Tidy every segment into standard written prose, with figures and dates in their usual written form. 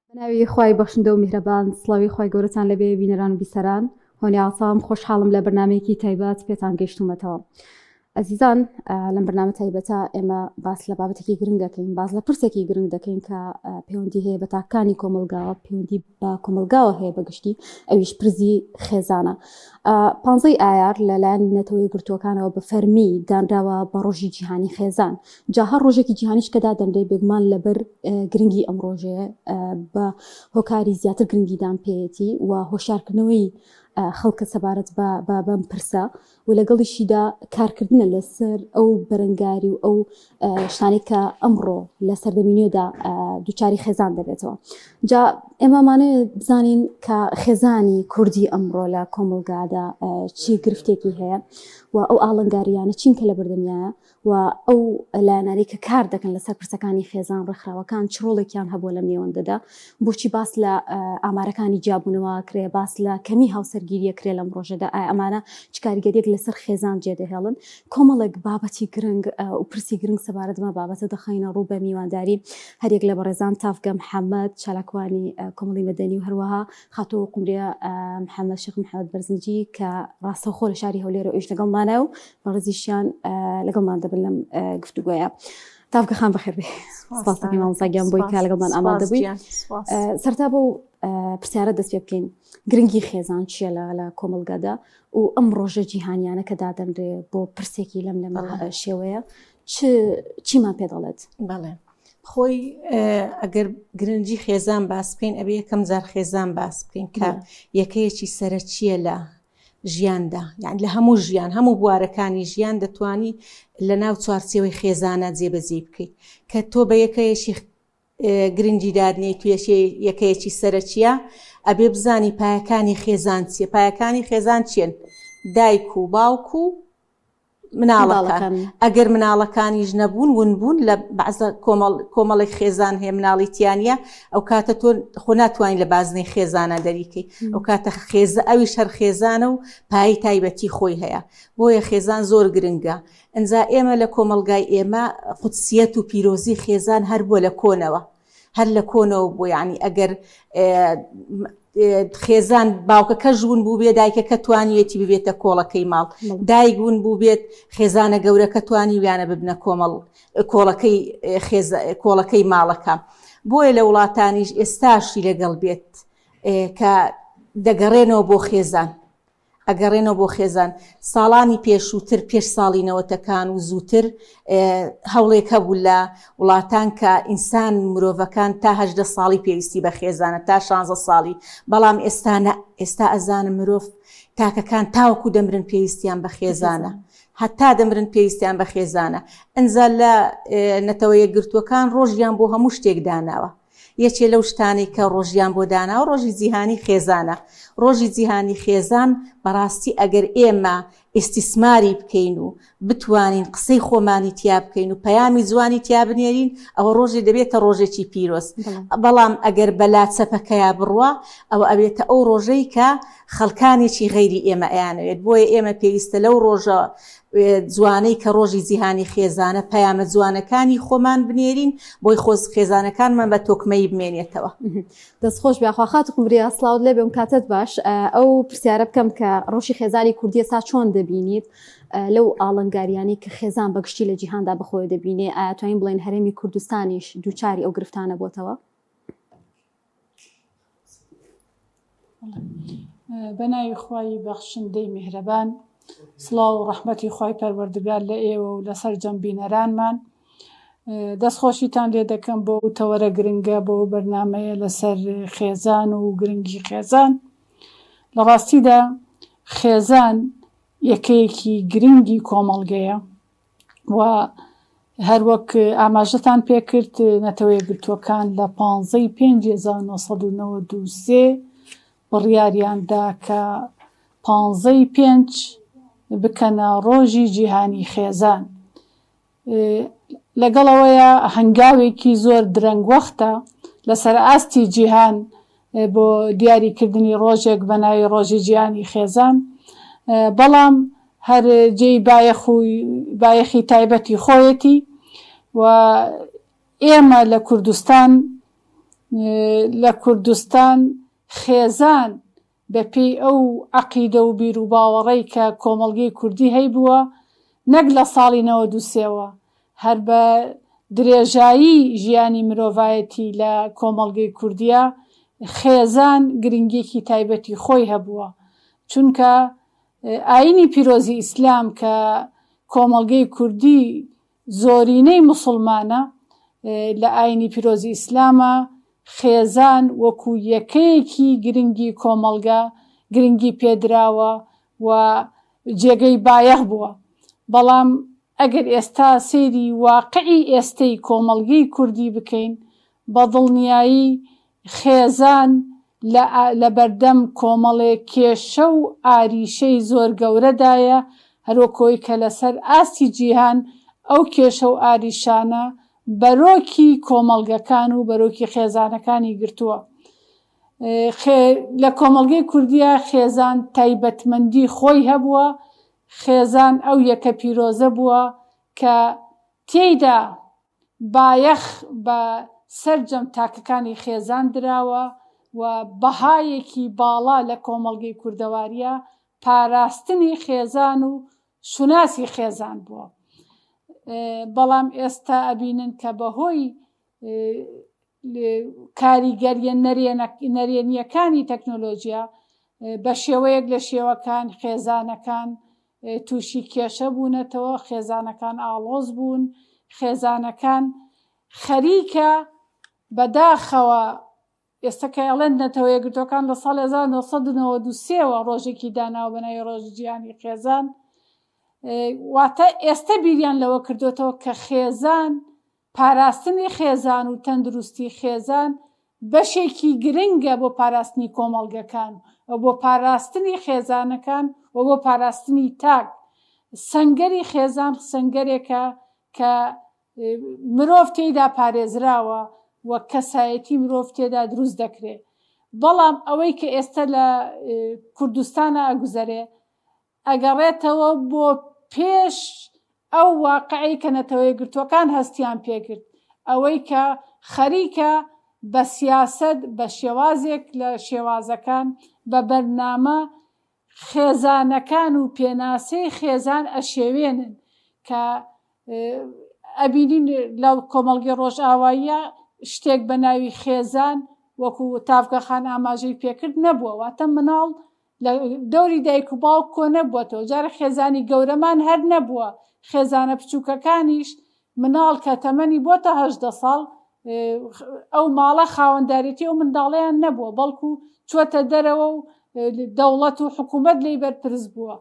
بەناوی خوای بەخشندە و میهرەبان سڵاوی خوای گەورەتان لێبێ بینەران و بیسەران هۆنی عسام خۆشحاڵم لە بەرنمەیەکی تایبەت پێتان گەیشتومەتەوە ئەزیزان لەم بەرنامە تایبەتە ئێمە باس لە بابەتێکی گرنگ دەکەین باس لە پرسێکی گرنگ دەکەین کە پەیوەندی هەیە بە تاکانی کۆمەلگاوە پەیوەندی بە کۆمەلگاوە هەیە بەگشتی ئەویش پرزی خێزانە پانزەی ئایار لەلایەن نەتەوە یەکگرتووەکانەوە بە فەرمی دانراوە بە ڕۆژی جیهانی خێزان جا هەر ڕۆژێکی جیهانیش کە دادەنرێ بێگومان لەبەر گرنگی ئەم ڕۆژەیە بە هۆکاری زیاتر گرنگیدان پێیەتی و هۆشارکردنەوەی خەڵکە سەبارەت بە بەم پرسە و لەگەڵیشیدا کارکردنە لەسەر ئەو بەرەنگاری و ئەو شتانەی کە ئەمڕۆ لە سەردەمی نوێدا دووچاری خێزان دەبێتەوە جا ئێمەمانێ بزانین کە خێزانی کوردی ئەمڕۆ لە کۆمەڵگادا چی گرفتێکی هەیە و ئەو ئاڵنگاریانە چین کە لە بەردەمیایە و ئەو لایەنانەی کە کار دەکەن لەسەر پرسەکانی خێزان ڕێکخراوەکان چ ڕۆڵێکیان هەبووە لەم نێوەندەدا بۆچی باس لە ئامارەکانی جیابوونەوە کرێ باس لە کەمی هاوسەرگیریە کرێ لەم ڕۆژەدا ئایا ئەمانە چ کاریگەریەک لەسەر خێزان جێدەهێڵن کۆمەڵێک بابەتی گرنگ و پرسی گرنگ سەبارەت بە بابەتە دەخەینە ڕوو بە میوانداری هەریەک لە بەڕێزان تافگە محەممەد چالاکوانی کۆمەڵی مەدەنی و هەروەها خاتوو قمریە محەممەد شێخ محەممەد بەرزنجی کە ڕاستەوخۆ لە شاری هەولێرەوە ئیش لەگەڵمانە و بەڕێزیشیان لەگەڵمان دەبن لەم گفتوگۆیە. تاڤگە خان بەخێر بێ سپاس دەکەین مامۆستا گیان بۆی کە لەگەڵمان ئامادە بووی سەرتا بۆ پرسیارە دەست پێ بکەین گرنگی خێزان چییە لە لە کۆمەڵگەدا و ئەم ڕۆژە جیهانیانە کە دادەنرێ بۆ پرسێکی لەم لەم شێوەیە چ چیمان پێ دەڵێت بەڵێ خۆی ئەگەر گرنگی خێزان باس بکەین ئەبێ یەکەم جار خێزان باس بکەین کە یەکەیەکی سەرەکییە لە ژیاندا یان لە هەموو ژیان هەموو بوارەکانی ژیان دەتوانی لە ناو چوارچێوەی خێزانە جێبەجێی بکەیت کە تۆ بە یەکەیەکی گرنگی دادنێی تو یەکەیەکی سەرەکیە ئەبێ بزانی پایەکانی خێزان چیە پایەکانی خێزان چیەن دایک و باوک و مناڵەکان ئەگەر مناڵەکانیش نەبوون ون بوون لە بەعزە کۆمەڵ کۆمەڵێک خێزان هەیە مناڵی تیانە ئەو کاتە تۆ خۆ ناتوانین لە بازنەی خێزانە دەریکەی ئەو کاتە خێزە ئەویش هەر خێزانە و پای تایبەتی خۆی هەیە بۆیە خێزان زۆر گرنگە ئەجا ئێمە لە کۆمەڵگای ئێمە قودسیەت و پیرۆزی خێزان هەر بووە لە کۆنەوە هەر لە کۆنەوە بوو یعنی ئەگەر خێزان باوکەکەش ون بوو بێ دایکەکە توانیوێتی ببێتە کۆڵەکەی ماڵ دایک ون بوو بێت خێزانە گەورەکە توانیویانە ببنە کۆمەڵ کۆڵەکەی کۆڵەکەی ماڵەکە بۆیە لە وڵاتانیش ئێستاشی لەگەڵ بێت کە دەگەڕێنەوە بۆ خێزان ئەگەڕێنەوە بۆ خێزان. ساڵانی پێشووتر پێش ساڵی نەوەتەکان و زووتر هەوڵێک هەبوو لە وڵاتان کە ئینسان مرۆڤەکان تا 18 ساڵی پێویستی بە خێزانە تا 16 ساڵی بەڵام ئێستا نە ئێستا ئەزانم مرۆڤ تاکەکان تاوەکو دەمرن پێویستیان بە خێزانە هەتا دەمرن پێویستیان بە خێزانە ئەنجا لە نەتەوە یەکگرتووەکان ڕۆژیان بۆ هەموو شتێک داناوە یەکێ لەو شتانەی کە ڕۆژیان بۆ داناوە ڕۆژی جیهانی خێزانە. ڕۆژی جیهانی خێزان بەڕاستی ئەگەر ئێمە ئیستیسماری بکەین و بتوانین قسەی خۆمانی تیا بکەین و پەیامی جوانی تیا بنێرین ئەوە ڕۆژێ دەبێتە ڕۆژێکی پیرۆز. بەڵام ئەگەر بە لا چەپەکەیا بڕوا ئەوە ئەبێتە ئەو ڕۆژەی کە خەڵکانێکی غەیری ئێمە ئەیانەوێت. بۆیە ئێمە پێویستە لەو ڕۆژە جوانەی کە ڕۆژی جیهانی خێزانە پەیامە جوانەکانی خۆمان بنێرین بۆی خۆز خێزانەکانمان بە تۆکمەیی بمێنێتەوە. دەست خۆش بێ خوا خاتوو قمریە سڵاوت لێ بێ و کاتت باش ئەو پرسیارە بکەم کە ڕۆژی خێزانی کوردی ئێستا چۆن دەبینیت لەو ئاڵنگاریانەی کە خێزان بەگشتی لە جیهاندا بەخۆی دەبینێ ئایا توانین بڵێن هەرێمی کوردستانیش دووچاری ئەو گرفتانە بۆتەوە؟ بە ناوی خوای بەخشندەی میهرەبان سڵاو و ڕەحمەتی خوای پەروەردگار لە ئێوە و لە سەرجەم بینەرانمان دەستخۆشیتان لێ دەکەم بۆ ئەو تەوەرە گرنگە بۆ ئەو بەرنامەیە لەسەر خێزان و گرنگی خێزان لە ڕاستیدا خێزان یەکەیەکی گرنگی کۆمەڵگەیە و هەروەک ئاماژەتان پێکرد نەتەوە یەکگرتووەکان لە 15 پێنج 1993 بڕیاریان دا کە پانزەی پێنج بکەنە ڕۆژی جیهانی خێزان. لەگەڵ ئەوەیە هەنگاوێکی زۆر درەنگوەختە لەسەر ئاستی جیهان بۆ دیاریکردنی ڕۆژێک بە ناوی ڕۆژی جیهانی خێزان، بەڵام هەر جێی بایەخ و بایەخی تایبەتی خۆیەتی. و ئێمە لە کوردستان لە کوردستان خێزان بە پێی ئەو عەقیدە و بیروباوەڕەی کە کۆمەڵگەی کوردی هەیبووە نەک لە ساڵی 93 وە هەر بە درێژایی ژیانی مرۆڤایەتی لە کۆمەڵگەی کوردییە خێزان گرنگیەکی تایبەتی خۆی هەبووە چونکە ئایینی پیرۆزی ئیسلام کە کۆمەڵگەی کوردی زۆرینەی موسڵمانە لە ئایینی پیرۆزی ئیسلامە خێزان وەکو یەکەیەکی گرنگی کۆمەڵگە گرنگی پێدراوە و جێگەی بایەخ بووە بەڵام ئەگەر ئێستا سەیری واقعی ئێستەی کۆمەڵگەی کوردی بکەین بە دڵنیایی خێزان لە لەبەردەم کۆمەڵێک کێشە و ئاریشەی زۆر گەورەدایە، هەروەک ئەوەی کە لەسەر ئاستی جیهان ئەو کێشە و ئاریشانە بەرۆکی کۆمەڵگەکان و بەرۆکی خێزانەکانی گرتووە. لە کۆمەڵگەی کوردییا خێزان تایبەتمەندی خۆی هەبووە، خێزان ئەو یەکە پیرۆزە بووە کە تێیدا بایەخ بە سەرجەم تاکەکانی خێزان دراوە و بەهایەکی باڵا لە کۆمەڵگەی کوردەوارییە پاراستنی خێزان و شوناسی خێزان بووە. بەڵام ئێستا ئەبینن کە بەهۆی کاریگەریە نەرێنیەکانی تەکنۆلۆژیا بە شێوەیەک لە شێوەکان خێزانەکان تووشی کێشە بوونەتەوە، خێزانەکان ئاڵۆز بوون، خێزانەکان خەریکە بەداخەوە ئێستا کە ئەڵێن نەتەوە یەکگرتووەکان لە ساڵی 1993 وە ڕۆژێکی داناوە بە ناوی ڕۆژی جیهانی خێزان واتە ئێستا بیریان لەوە کردوێتەوە کە خێزان پاراستنی خێزان و تەندروستی خێزان بەشێکی گرنگە بۆ پاراستنی کۆمەڵگەکان و بۆ پاراستنی خێزانەکان و بۆ پاراستنی تاک. سەنگەری خێزان سەنگەرێکە کە مرۆڤ تێیدا پارێزراوە و کەسایەتی مرۆڤ تێدا دروست دەکرێ. بەڵام ئەوەی کە ئێستا لە کوردستانا ئەگوزەرێ ئەگەڕێتەوە بۆ پێش ئەو واقعەی کە نەتەوەیەکگرتووەکان هەستیان پێکرد، ئەوەی کە خەریکە بە سیاسەت، بە شێوازێک لە شێوازەکان، بە بەرنامە خێزانەکان و پێناسەی خێزان ئەشێوێنن کە ئەبینین لە کۆمەڵگەی ڕۆژئاواییە شتێک بە ناوی خێزان وەکو تاڤگە خان ئاماژەی پێکرد نەبووە، واتە مناڵ لە دەوری دایک و باوک کۆ نەبووەتەوە، جارێ خێزانی گەورەمان هەر نەبووە، خێزانە بچووکەکانیش مناڵ کە تەمەنی بۆتە 18 ساڵ ئەو ماڵە خاوەندارێتی ئەو منداڵەیان نەبووە، بەڵکو چووەتە دەرەوە و دەوڵەت و حکوومەت لێی بەرپرس بووە.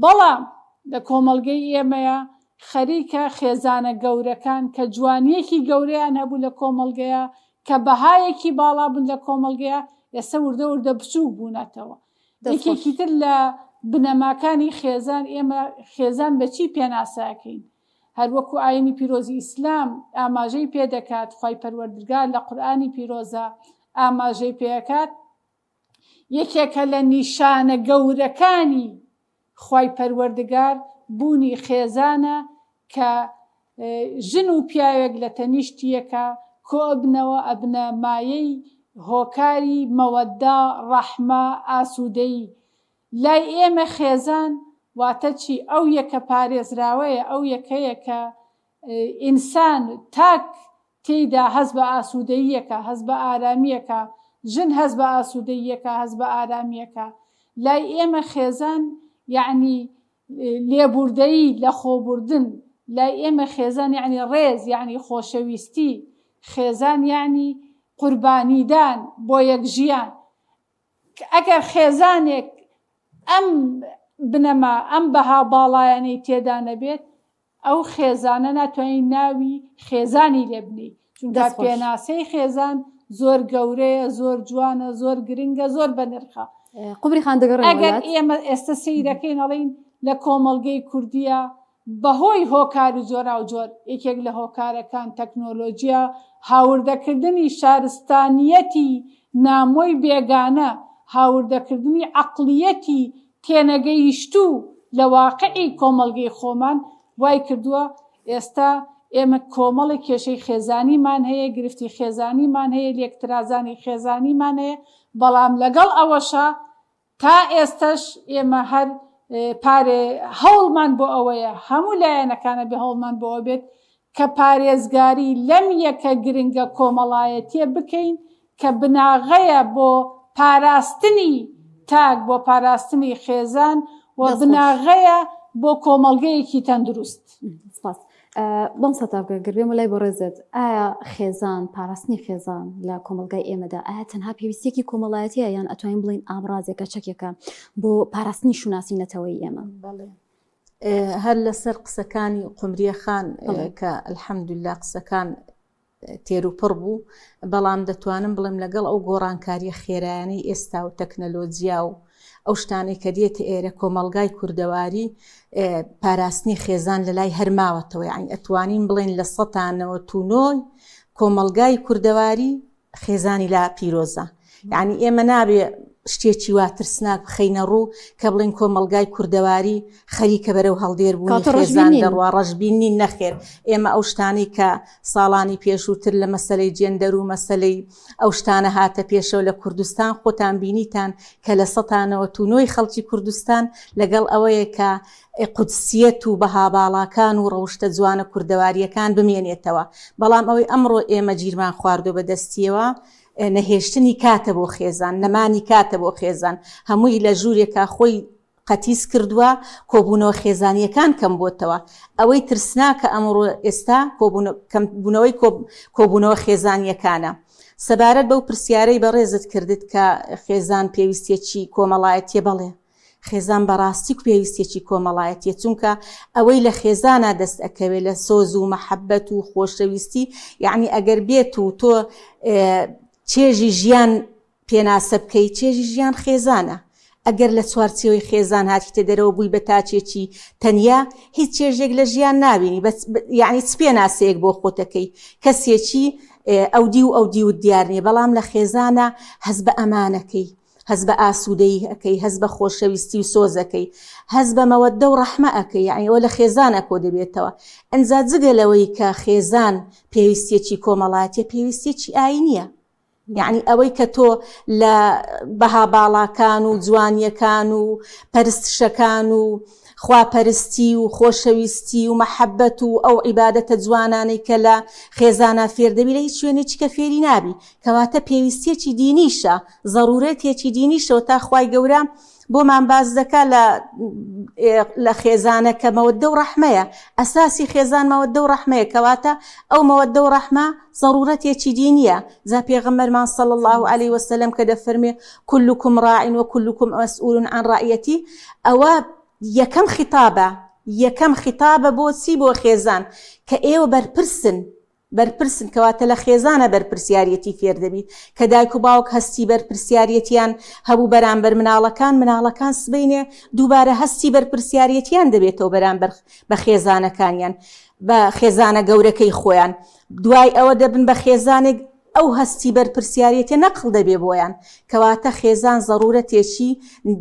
بەڵام لە کۆمەڵگەی ئێمەیا خەریکە خێزانە گەورەکان کە جوانییەکی گەورەیان هەبوو لە کۆمەڵگەیا، کە بەهایەکی باڵا بوون لە کۆمەڵگەیا، ئێستا وردە وردە بچووک بوونەتەوە. یەکێکی تر لە بنەماکانی خێزان، ئێمە خێزان بە چی پێناسە ئەکەین؟ هەر وەکو ئایینی پیرۆزی ئیسلام ئاماژەی پێ دەکات، خوای پەروەردگار لە قورئانی پیرۆزا ئاماژەی پێ ئەکات، یەکێکە لە نیشانە گەورەکانی خوای پەروەردگار بوونی خێزانە کە ژن و پیاوێک لە تەنیشت یەکا کۆئەبنەوە ئەبنە مایەی هۆکاری مەوەدە، ڕەحمە، ئاسوودەیی. لای ئێمە خێزان واتە چی؟ ئەو یەکە پارێزراوەیە، ئەو یەکەیە کە ئینسان، تاک تێیدا هەست بە ئاسوودەییەکە، هەست بە ئارامییەکە، ژن هەست بە ئاسوودەییەکە، هەست بە ئارامییەکە. لای ئێمە خێزان یەعنی لێبووردەیی، لەخۆبوردن. لای ئێمە خێزان یەعنی ڕێز، یەعنی خۆشەویستی. خێزان یەعنی قوربانیدان بۆ یەک ژیان. ئەگەر خێزانێک ئەم بنەما، ئەم بەها باڵایانەی تێدا نەبێت، ئەو خێزانە ناتوانی ناوی خێزانی لێ بنێی چونکە دەست خۆش. پێناسەی خێزان زۆر گەورەیە زۆر جوانە زۆر گرنگە زۆر بەنرخە قوبری خان دەگەڕێمەوە ئەگەر لات. ئێمە ئێستا سەیرەکەین ئەڵێین لە کۆمەڵگەی کوردیە بەهۆی هۆکاری جۆراوجۆر یەکێک لە هۆکارەکان تەکنۆلۆجیا هاوردەکردنی شارستانیەتی نامۆی بێگانە هاوردەکردنی عەقڵیەتی تێنەگەیشتوو لە واقعی کۆمەڵگەی خۆمان وای کردووە ئێستا ئێمە کۆمەڵێک کێشەی خێزانیمان هەیە، گرفتی خێزانیمان هەیە، لێکترازانی خێزانیمان هەیە، بەڵام لەگەڵ ئەوەشا تا ئێستەش ئێمە هەر پارێ هەوڵمان بۆ ئەوەیە، هەموو لایەنەکان ئەبێ هەوڵمان بۆ ئەوە بێت کە پارێزگاری لەم یەکە گرنگە کۆمەڵایەتیە بکەین کە بناغەیە بۆ پاراستنی تاک، بۆ پاراستنی خێزان و بناغەیە بۆ کۆمەڵگەیەکی تەندروست. سپاس. مامۆستا تاڤگە، گەر بێمە لای بەڕێزت، ئایا خێزان، پاراستنی خێزان لە کۆمەڵگای ئێمەدا ئایا تەنها پێویستییەکی کۆمەڵایەتییە یان ئەتوانین بڵێین ئامڕازێکە، چەکێکە بۆ پاراستنی شوناسی نەتەوەیی ئێمە؟ بەڵێ. هەر لەسەر قسەکانی قومریە خان کە الحمدللە قسەکان تێروپڕ بوو، بەڵام دەتوانم بڵێم لەگەڵ ئەو گۆڕانکارییە خێرایانەی ئێستا و تەکنەلۆجیا و ئەو شتانەی کە دێتە ئێرە کۆمەڵگای کوردەواری پاراستنی خێزان لە لای هەر ماوەتەوە یانی ئەتوانین بڵێن لە 1990 کۆمەڵگای کوردەواری خێزانی لا پیرۆزە یعنی ئێمە نابێ شتێکی وا ترسناک بخەینە ڕوو کە بڵێن کۆمەڵگای کوردەواری خەریکە بەرەو هەڵدێر بوونی خێزان دەڕوا ڕەشبین نین نەخێر ئێمە ئەو شتانەی کە ساڵانی پێشووتر لە مەسەلەی جێندەر و مەسەلەی ئەو شتانە هاتە پێشەوە لە کوردستان خۆتان بینیتان کە لە سەتانەوە تونۆی خەڵکی کوردستان لەگەڵ ئەوەیە کە قودسیەت و بەها باڵاکان و ڕەوشتە جوانە کوردەوارییەکان بمێنێتەوە بەڵام ئەوەی ئەمڕۆ ئێمە گیرمان خواردوە بە دەستیەوە نەهێشتنی کاتە بۆ خێزان، نەمانی کاتە بۆ خێزان، هەمووی لە ژوورێکا خۆی قەتیس کردووە، کۆبوونەوە خێزانییەکان کەم بۆتەوە. ئەوەی ترسناکە ئەمڕۆ ئێستا کەمبوونەوەی کۆبوونەوە خێزانییەکانە. سەبارەت بەو پرسیارەی بەڕێزت کردت کە خێزان پێویستییەکی کۆمەڵایەتییە، بەڵێ خێزان بەڕاستی پێویستیەکی کۆمەڵایەتیە چونکە ئەوەی لە خێزانا دەست ئەکەوێ لە سۆز و مەحەبەت و خۆشەویستی یەعنی ئەگەر بێت و تۆ چێژی ژیان پێناسە بکەی چێژی ژیان خێزانە ئەگەر لە چوارچێوەی خێزان هاتیتە دەرەوە بووی بە تاچێکی تەنیا هیچ چێژێک لە ژیان نابینی بەس یعنی چ پێناسەیەک بۆ خۆتەکەی کەسێکی ئەودی و ئەودیوت دیار نییە بەڵام لە خێزانە هەست بە ئەمانەکەی هەست بە ئاسوودەیی ئەکەی، هەست بە خۆشەویستی و سۆز ئەکەی، هەست بە مەوەددە و ڕەحمە ئەکەی، یەعنی ئەوە لە خێزانا کۆ دەبێتەوە. ئنجا جگە لەوەی کە خێزان پێویستییەکی کۆمەڵایەتییە، پێویستییەکی ئایینییە. یەعنی ئەوەی کە تۆ لە بەها باڵاکان و جوانییەکان و پەرستشەکان و خواپەرستی و خۆشەویستی و مەحەبەت و ئەو عیبادەتە جوانانەی کە لە خێزانا فێر دەبی لە هیچ شوێنێکی کە فێری نابی. کەواتە پێویستییەکی دینیشە، زەرورەتێکی دینیشەوە تا خوای گەورە بۆمان باس دەکا لە لە خێزانە کە مەوەدە و ڕەحمەیە ئەساسی خێزان مەوەدە و ڕەحمەیە کەواتە ئەو مەوەدە و ڕەحمە زەرورەتێکی دینیە جا پێغەمبەرمان صلی الله علیه وسلم کە دەفەرمێ کلکم راع و کلکم مسئول عن رعیتی ئەوە یەکەم خیتابە یەکەم خیتابە بۆ چی بۆ خێزان کە ئێوە بەرپرسن بەرپرسن کەواتە لە خێزانە بەرپرسیاریەتی فێر دەبی کە دایک و باوک هەستی بەرپرسیاریەتیان هەبوو بەرامبەر مناڵەکان مناڵەکان سبەینێ دووبارە هەستی بەرپرسیاریەتیان دەبێتەوە بەرامبەر بە خێزانەکانیان بە خێزانە گەورەکەی خۆیان دوای ئەوە دەبن بە خێزانێک ئەو هەستی بەرپرسیاریەتیە نەقڵ دەبێ بۆیان، کەواتە خێزان زەڕورەتێکی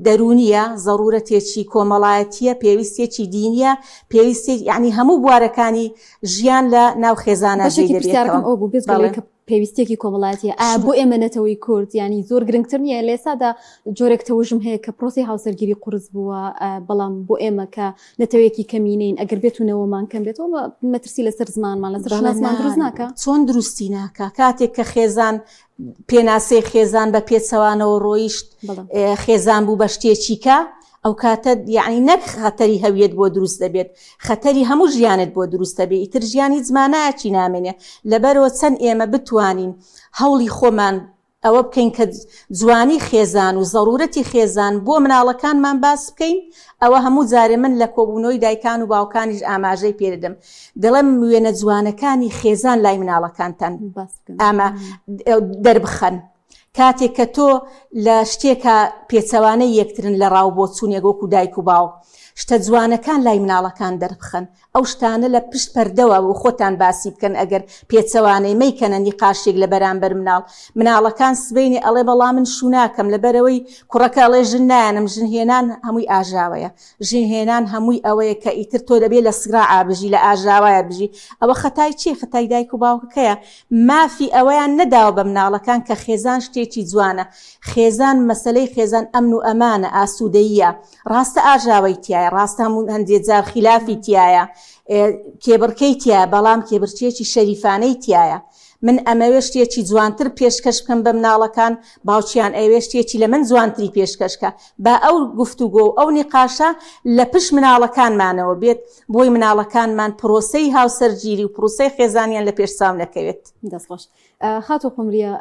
دەروونیە، زەڕورەتێکی کۆمەڵایەتیە، پێویستیەکی دینیە، پێویستی یەعنی هەموو بوارەکانی ژیان لە ناو خێزانا جێی بەشێکی دەبێتەوە. پرسیارەکەم ئەوە بوو بێجگە بەڵێ. لەوەی کە پێویستیەکی کۆمەڵایەتیە، ئایا بۆ ئێمە نەتەوەی کورد یانی زۆر گرنگتر نییە؟ لە ئێستادا جۆرێک تەوژم هەیە کە پرۆسەی هاوسەرگیری قورس بووە، بەڵام بۆ ئێمە کە نەتەوەیەکی کەمینەین ئەگەر بێت و نەوەمان کەم بێتەوە مەترسی لەسەر زمانمان لەسەر شوناسمان دروست ناکا؟ چۆن دروستی ناکا کاتێک کە خێزان پێناسەی خێزان بە پێچەوانەوە ڕۆیشت خێزان بوو بە شتێکی کە ئەو کاتە یعنی نەک خەتەری هەویەت بۆ دروست دەبێت خەتەری هەموو ژیانت بۆ دروست دەبێت ئیتر ژیان هیچ مانایەکی نامێنێ لەبەرەوە چەند ئێمە بتوانین هەوڵی خۆمان ئەوە بکەین کە جوانی خێزان و زەرورەتی خێزان بۆ مناڵەکانمان باس بکەین، ئەوە هەموو جارێ من لە کۆبوونەوەی دایکان و باوکانیش ئاماژەی پێ دەدەم، دەڵێم وێنە جوانەکانی خێزان لای مناڵەکانتان ئامە دەربخەن. کاتێک کە تۆ لە شتێکا پێچەوانەی یەکترن لە ڕا و بۆچوونێک وەکو دایک و باوک، شتە جوانەکان لای مناڵەکان دەربخەن، ئەو شتانە لە پشت پەردەوە و خۆتان باسی بکەن ئەگەر پێچەوانەی مەیکەنە نیقاشێک لە بەرامبەر مناڵ، مناڵەکان سبەینێ ئەڵێ بەڵا من شوو ناکەم لەبەرئەوەی کوڕەکە ئەڵێ ژن نایەنم، ژن هێنان هەمووی ئاژاوەیە، ژن هێنان هەمووی ئەوەیە کە ئیتر تۆ دەبێ لە سیڕاعا بژی، لە ئاژاوەیا بژی، ئەوە خەتای کێیە؟ خەتای دایک و باوکەکەیە، مافی ئەوەیان نەداوە بە مناڵەکان کە خێزان شتێکی جوانە، خێزان مەسەلەی خێزان ئەمن و ئەمانە، ئاسوودەییە، ڕاستە ئاژاوەی تیایە، ڕاستە هەموو هەندێ جار خیلافی تیایە، کێبڕکێی تیایە، بەڵام کێبرکێیەکی شەریفانەی تیایە. من ئەمەوێ شتێکی جوانتر پێشکەش بکەم بە مناڵەکان، باوکیان ئەیەوێ شتێکی لە من جوانتری پێشکەش کا. با ئەو گفتوگۆ و ئەو نیقاشە لە پشت مناڵەکانمانەوە بێت، بۆی مناڵەکانمان پرۆسەی هاوسەرگیری و پرۆسەی خێزانیان لە پێش چاو نەکەوێت. دەست خۆش. خاتوو قومریە،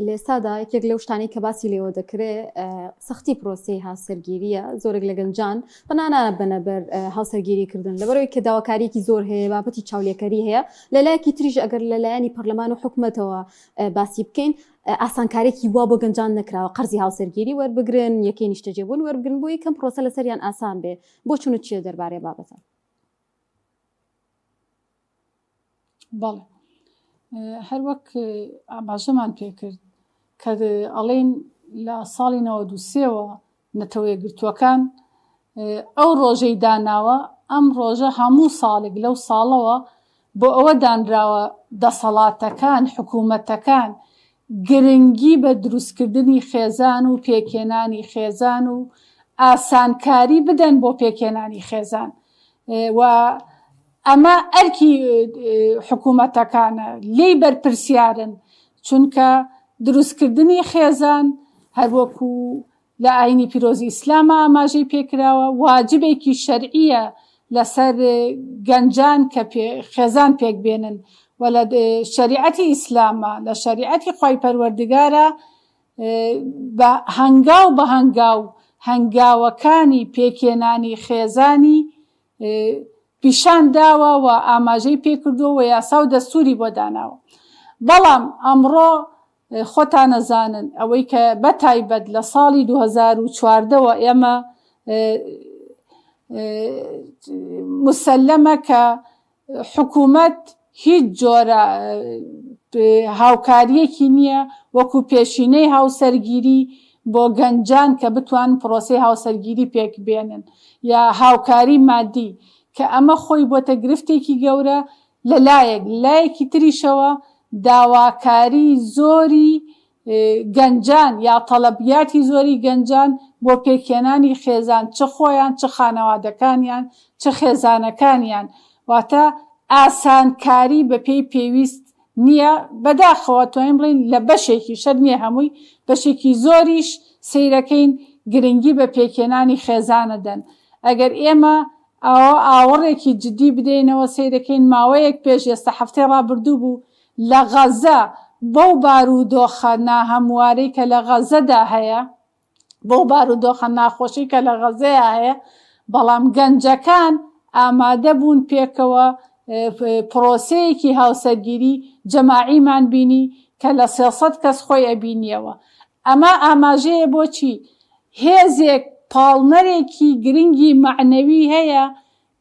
لە ئێستادا یەکێک لەو شتانەی کە باسی لێوە دەکرێ سەختی پرۆسەی هاوسەرگیرییە، زۆرێک لە گەنجان پەنا نابەنە بەر هاوسەرگیری کردن لەبەرئەوەی کە داواکارییەکی زۆر هەیە، بابەتی چاولێکەری هەیە، لە لایەکی تریش ئەگەر لە لایەنی پەرلەمان و حکومەتەوە باسی بکەین ئاسانکارێکی وا بۆ گەنجان نەکراوە قەرزی هاوسەرگیری وەربگرن، یەکەی نیشتەجێبوون وەربگرن بۆ یەکەم پرۆسە لەسەریان ئاسان بێ، بۆچوونت چییە دەربارەی بابەتە؟ بەڵێ هەر وەک ئاماژەمان پێکرد کە ئەڵێن لە ساڵی 93ەوە نەتەوە یەکگرتووەکان ئەو ڕۆژەی داناوە ئەم ڕۆژە هەموو ساڵێک لەو ساڵەوە بۆ ئەوە دانراوە دەسەڵاتەکان حکوومەتەکان گرنگی بە دروستکردنی خێزان و پێکهێنانی خێزان و ئاسانکاری بدەن بۆ پێکهێنانی خێزان و ئەمە ئەرکی حکوومەتەکانە لێی بەرپرسیارن چونکە دروستکردنی خێزان هەروەکو لە ئاینی پیرۆزی ئیسلاما ئاماژەی پێکراوە، واجبێکی شەرعییە لەسەر گەنجان کە خێزان پێک بێنن و لە شەریعەتی ئیسلاما، لە شەریعەتی خوای پەروەردگارا بە هەنگاو بە هەنگاو هەنگاوەکانی پێکهێنانی خێزانی پیشان داوە و ئاماژەی پێکردووە و یاسا و دەستووری بۆ داناوە. بەڵام ئەمڕۆ خۆتان ئەزانن ئەوەی کە بە تایبەت لە ساڵی 2014 وە ئێمە مسلمە کە حکوومەت هیچ جۆرە هاوکاریەکی نییە وەکو پێشینەی هاوسەرگیری بۆ گەنجان کە بتوان پرۆسەی هاوسەرگیری پێک بێنن یا هاوکاری مادی کە ئەمە خۆی بۆتە گرفتێکی گەورە لە لایەک، لە لایەکی تریشەوە داواکاری زۆری گەنجان یا تەڵەبیاتی زۆری گەنجان بۆ پێکهێنانی خێزان چ خۆیان چ خانەوادەکانیان چ خێزانەکانیان واتە ئاسانکاری بە پێی پێویست نییە بەداخەوە توانین بڵێین لە بەشێکی شەرت نییە هەمووی بەشێکی زۆریش سەیرەکەین گرنگی بە پێکهێنانی خێزانەدەن ئەگەر ئێمە ئاوا ئاوڕێکی جدی بدەینەوە سەیرەکەین ماوەیەک پێش ئێستا هەفتەی ڕابردوو بوو لە غەزە بەو بارودۆخە ناهەموارەی کە لە غەزەدا هەیە بەو بارودۆخە ناخۆشەی کە لە غەزەیا هەیە بەڵام گەنجەکان ئامادە بوون پێکەوە پرۆسەیەکی هاوسەرگیری جەماعیمان بینی کە لە 300 کەس خۆی ئەبینیەوە ئەمە ئاماژەیە بۆ چی؟ هێزێک پاڵنەرێکی گرنگی مەعنەوی هەیە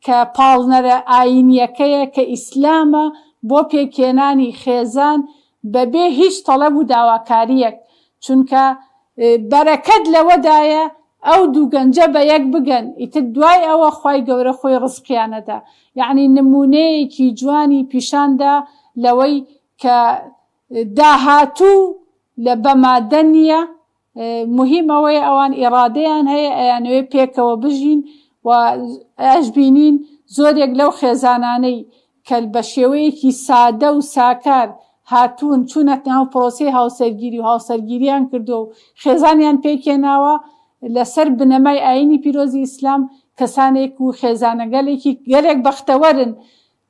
کە پاڵنەرە ئایینیەکەیە کە ئیسلامە بۆ پێکهێنانی خێزان بەبێ هیچ تەڵەب و داواکارییەک چونکە بەرەکەت لەوەدایە ئەو دوو گەنجە بەیەک بگەن ئیتر دوای ئەوە خوای گەورە خۆی ڕزقیان ئەدا یەعنی نمونەیەکی جوانی پیشاندا لەوەی کە داهاتوو لە بە مادە نییە موهیم ئەوەیە ئەوان ئیڕادەیان هەیە ئەیانەوێ پێکەوە بژین و ئەشبینین زۆرێک لەو خێزانانەی کە بە شێوەیەکی سادە و ساکار هاتوون چوونەتە ناو پرۆسەی هاوسەرگیری و هاوسەرگیریان کردووە و خێزانیان پێکهێناوە لەسەر بنەمای ئایینی پیرۆزی ئیسلام کەسانێک و خێزانەگەلێکی گەلێک بەختەوەرن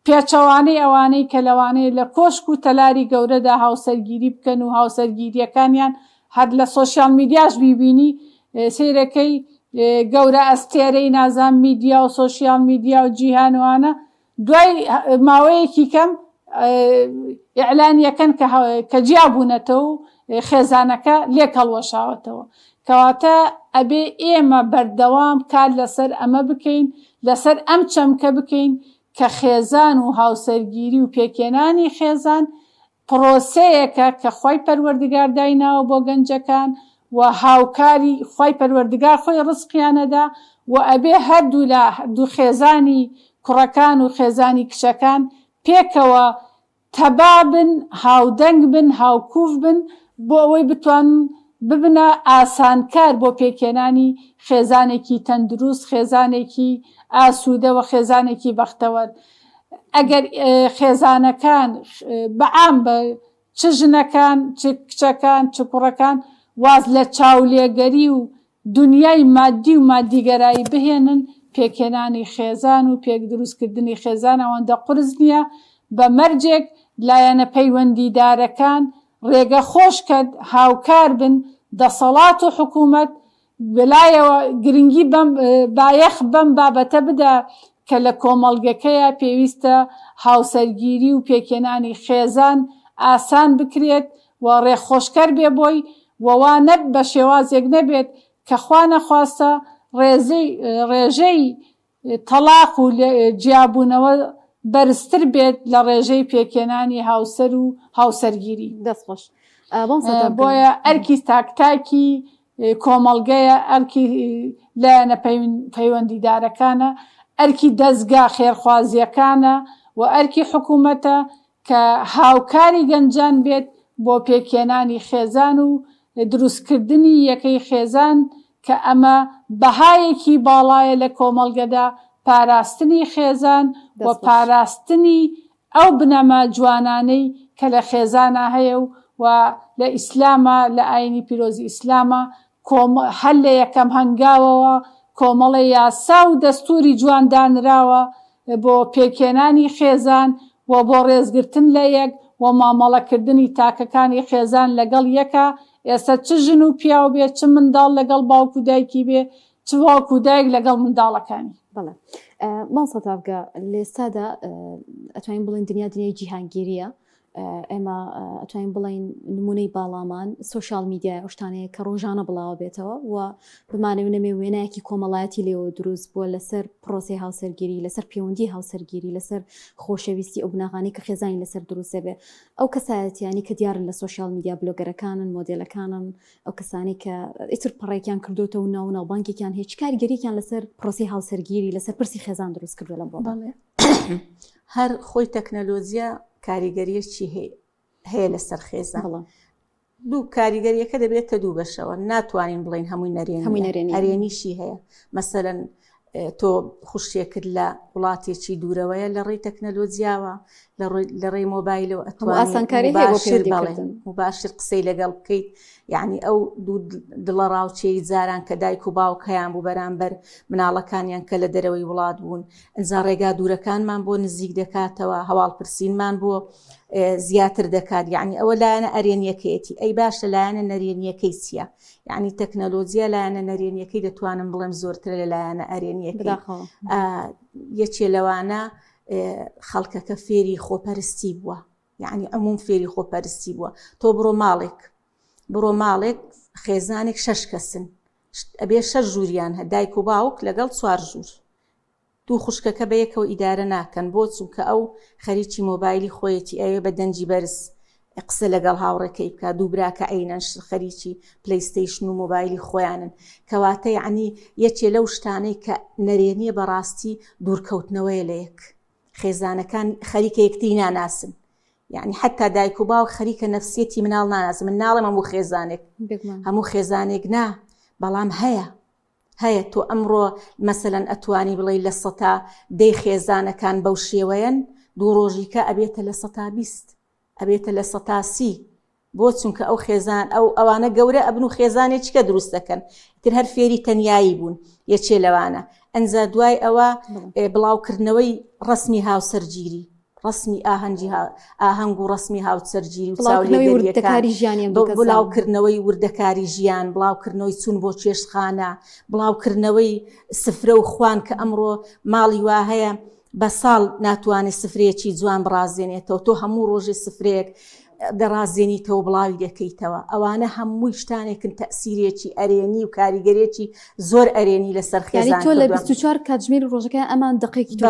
پێچەوانەی ئەوانەی کە لەوانەیە لە کۆشک و تەلاری گەورەدا هاوسەرگیری بکەن و هاوسەرگیرییەکانیان هەر لە سۆشیال میدیاش بیبینی سەیرەکەی گەورە ئەستێرەی نازام میدیا و سۆشیال میدیا و جیهان و ئانە دوای ماوەیەکی کەم ئیعلانیەکەن کە جیا بوونەتەوە و خێزانەکە لێک هەڵوەشاوەتەوە. کەواتە ئەبێ ئێمە بەردەوام کار لەسەر ئەمە بکەین، لەسەر ئەم چەمکە بکەین کە خێزان و هاوسەرگیری و پێکهێنانی خێزان پڕۆسەیەکە کە خوای پەروەردگار دایناوە بۆ گەنجەکان و هاوکاری خوای پەروەردگار خۆی ڕزقیان ئەدا و ئەبێ هەردوولا هەردوو خێزانی کوڕەکان و خێزانی کچەکان پێکەوە تەبا بن هاودەنگ بن هاوکوف بن بۆ ئەوەی بتوانن ببنە ئاسانکار بۆ پێکهێنانی خێزانێکی تەندروست خێزانێکی ئاسوودە و خێزانێکی بەختەوەر. ئەگەر خێزانەکان بە عام بە چ ژنەکان چ کچەکان چ کوڕەکان واز لە چاولێگەری و دونیای مادی و مادیگەرایی بهێنن پێکهێنانی خێزان و پێک دروستکردنی خێزان ئەوەندە قورس نییە بە مەرجێک لایەنە پەیوەندیدارەکان ڕێگە خۆشکەن هاوکار بن دەسەڵات و حکوومەت بەلایەوە گرنگی بەم بایەخ بەم بابەتە بدە کە لە کۆمەڵگەکەیا پێویستە هاوسەرگیری و پێکهێنانی خێزان ئاسان بکرێت و ڕێخۆشکەر بێ بۆی و وا نەب بە شێوازێک نەبێت کە خوا نەخواستە ڕێزەی ڕێژەی تەڵاق و جیابوونەوە بەرزتر بێت لە ڕێژەی پێکهێنانی هاوسەر و هاوسەرگیری. دەست خۆش مامۆستا تاڤگە. بۆیە ئەرکی تاک تاکی کۆمەڵگەیە، ئەرکی لایەنە پەیوەندیدارەکانە، ئەرکی دەزگا خێرخوازییەکانە و ئەرکی حکوومەتە کە هاوکاری گەنجان بێت بۆ پێکهێنانی خێزان و دروستکردنی یەکەی خێزان کە ئەمە بەهایەکی باڵایە لە کۆمەڵگەدا، پاراستنی خێزان و دەست خۆش. پاراستنی ئەو بنەما جوانانەی کە لە خێزانا هەیە و و لە ئیسلاما لە ئاینی پیرۆزی ئیسلاما کۆم هەر لە یەکەم هەنگاوەوە کۆمەڵێ یاسا و دەستوری جوان دانراوە بۆ پێکهێنانی خێزان و بۆ ڕێزگرتن لە یەک و مامەڵەکردنی تاکەکانی خێزان لەگەڵ یەکا، ئێستا چ ژن و پیاو بێ، چ منداڵ لەگەڵ باوک و دایکی بێ، چ باوک و دایک لەگەڵ منداڵەکانی. بەڵێ مامۆستا تاڤگە، لێستادا ئەتوانین بڵێین دنیا دنیای جیهانگیرییە، ئێمە ئەتوانین بڵێین نمونەی باڵامان سۆشیال میدیای ئەو شتانەیە کە ڕۆژانە بڵاوە بێتەوە و بمانەوێ نەمێ وێنایەکی کۆمەڵایەتی لێوە دروست بووە لەسەر پرۆسی هاوسەرگیری لەسەر پەیوەندی هاوسەرگیری لەسەر خۆشەویستی ئەو بناغانەی کە خێزانی لەسەر دروستە بێ ئەو کەسایەتیانی کە دیارن لە سۆشیال میدیا بلۆگەرەکانن مۆدێلەکانن ئەو کەسانی کە ئیتر پەڕێکیان کردوتەوە ناو و ناوبانگێکیان هیچ کاریگەریان لەسەر پرۆسی هاوسەرگیری لەسەر پرسی خێزان دروست کردو لەم بۆ هەر خۆی تەکنەلۆجیا کاریگەریەکی هەیە لەسەر خێزان دوو کاریگەریەکە دەبێتە دوو بەشەوە ناتوانین بڵین هەمووی نەرێنی هەرێنیشی هەیە مەسەەن تۆ خوشتێکرد لە وڵاتێکی دوورەوەیە لە ڕێی تەکنەلۆجیاوە لە ڕێی مۆبایلەوە ئەتوانسانکاری مباشر قسەی لەگەڵ بکەیت یعنی ئەو دوو دڵەڕاوچەی جاران کە دایک و باوک هەیان بوو بەرامبەر مناڵەکانیان کە لە دەرەوەی وڵات بوون ئینجا ڕێگا دوورەکانمان بۆ نزیک دەکاتەوە هەواڵ پرسینمان بۆ زیاتر دەکات یعنی ئەوە لایەنە ئەرێنیەکەیەتی ئەی باشە لایەنە نەرێنیەکەی چییە یعنی تەکنەلۆجییا لایەنە نەرێنیەکەی دەتوانم بڵێم زۆرترە لە لایەنە ئەرێنیەکەی یەکێ لەوانە خەڵکەکە فێری خۆپەرستی بووە یعنی عموم فێری خۆپەرستی بووە تۆ بڕۆ ماڵێک بڕۆ ماڵێک خێزانێک شەش کەسن ئەبێ شەش ژووریان هە دایک و باوک لەگەڵ چوار ژوور دوو خوشکەکە بە یەکەوە ئیدارە ناکەن بۆ چونکە ئەو خەریکی مۆبایلی خۆیەتی ئەوێ بە دەنگی بەرز قسە لەگەڵ هاوڕێکەی بکە دوو براکە عینەن خەریکی پلەیستەیشن و مۆبایلی خۆیانن کەواتە یعنی یەکێ لەو شتانەی کە نەرێنیە بەڕاستی دوورکەوتنەوەیە لە یەک خێزانەکان خەریکە یەکتری ناناسن یعنی حتا دایک و باوک خەریکە نەفسیەتی مناڵ ناناسن من ناڵێم هەموو خێزانێک هەموو خێزانێک نا بەڵام هەیە هەیە تۆ ئەمڕۆ مەسەلەن ئەتوانی بڵێ لە سەتا دەی خێزانەکان بەو شێوەیەن دوو ڕۆژیکە ئەبێتە لە سەتا 20 ئەبێتە لە سەتا سی بۆ چونکە ئەو خێزان ئەو ئەوانە گەورە ئەبن و خێزانێکیکە دروست دەکەن تر هەر فێری تەنیایی بوون یەکێ لەوانە ئەنجا دوای ئەوە بڵاوکردنەوەی ڕسمی هاوسەرگیری ڕسمی ئاهەنگی ئاهەنگ و ڕسمی هاوسەرگیری و چاولێکاری ژیانی بڵاوکردنەوەی وردەکاری ژیان بڵاوکردنەوەی چوون بۆ چێشتخانە بڵاوکردنەوەی سفرە و خوان کە ئەمڕۆ ماڵی وا هەیە. بە ساڵ ناتوانێت سفرەیەکی جوان بڕازێنێتەوە تۆ هەموو ڕۆژێ سفرەیەک دەڕازێنیتەوە بڵاوی دەکەیتەوە ئەوانە هەمووی شتانێکن تەسیرێکی ئەرێنی و کاریگەرێکی زۆر ئەرێنی لەسەر خێزان تۆ لە 24 کاتژمێر ڕۆژەکە ئەمان دقێکی تۆ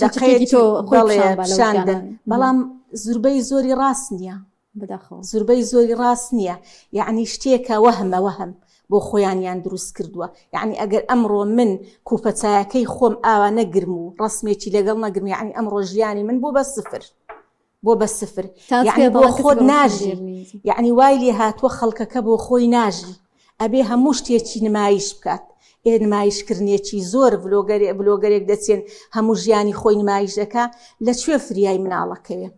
دقێکی تۆ پیشاندن بەڵام زوربەی زۆری ڕاست نییە بەداخەوە. زوربەی زۆری ڕاست نییە یەعنی شتێکە وەهمە وەهم بۆ خۆیانیان دروست کردووە یەعنی ئەگەر ئەمڕۆ من کوپە چایەکەی خۆم ئاوا نەگرم و ڕەسمێکی لەگەڵ نەگرم یەعنی ئەمڕۆ ژیانی من بۆ بە سفر بۆ بە سفر یەعنی بۆ خۆت ناژی یەعنی وای لێ هاتووە خەڵکەکە بۆ خۆی ناژی ئەبێ هەموو شتێکی نمایش بکات ئێ نمایشکردنێکی زۆر ڤلۆگەرێ ڤلۆگەرێک دەچێن هەموو ژیانی خۆی نمایش دەکا لە کوێ فریای مناڵەکەوێ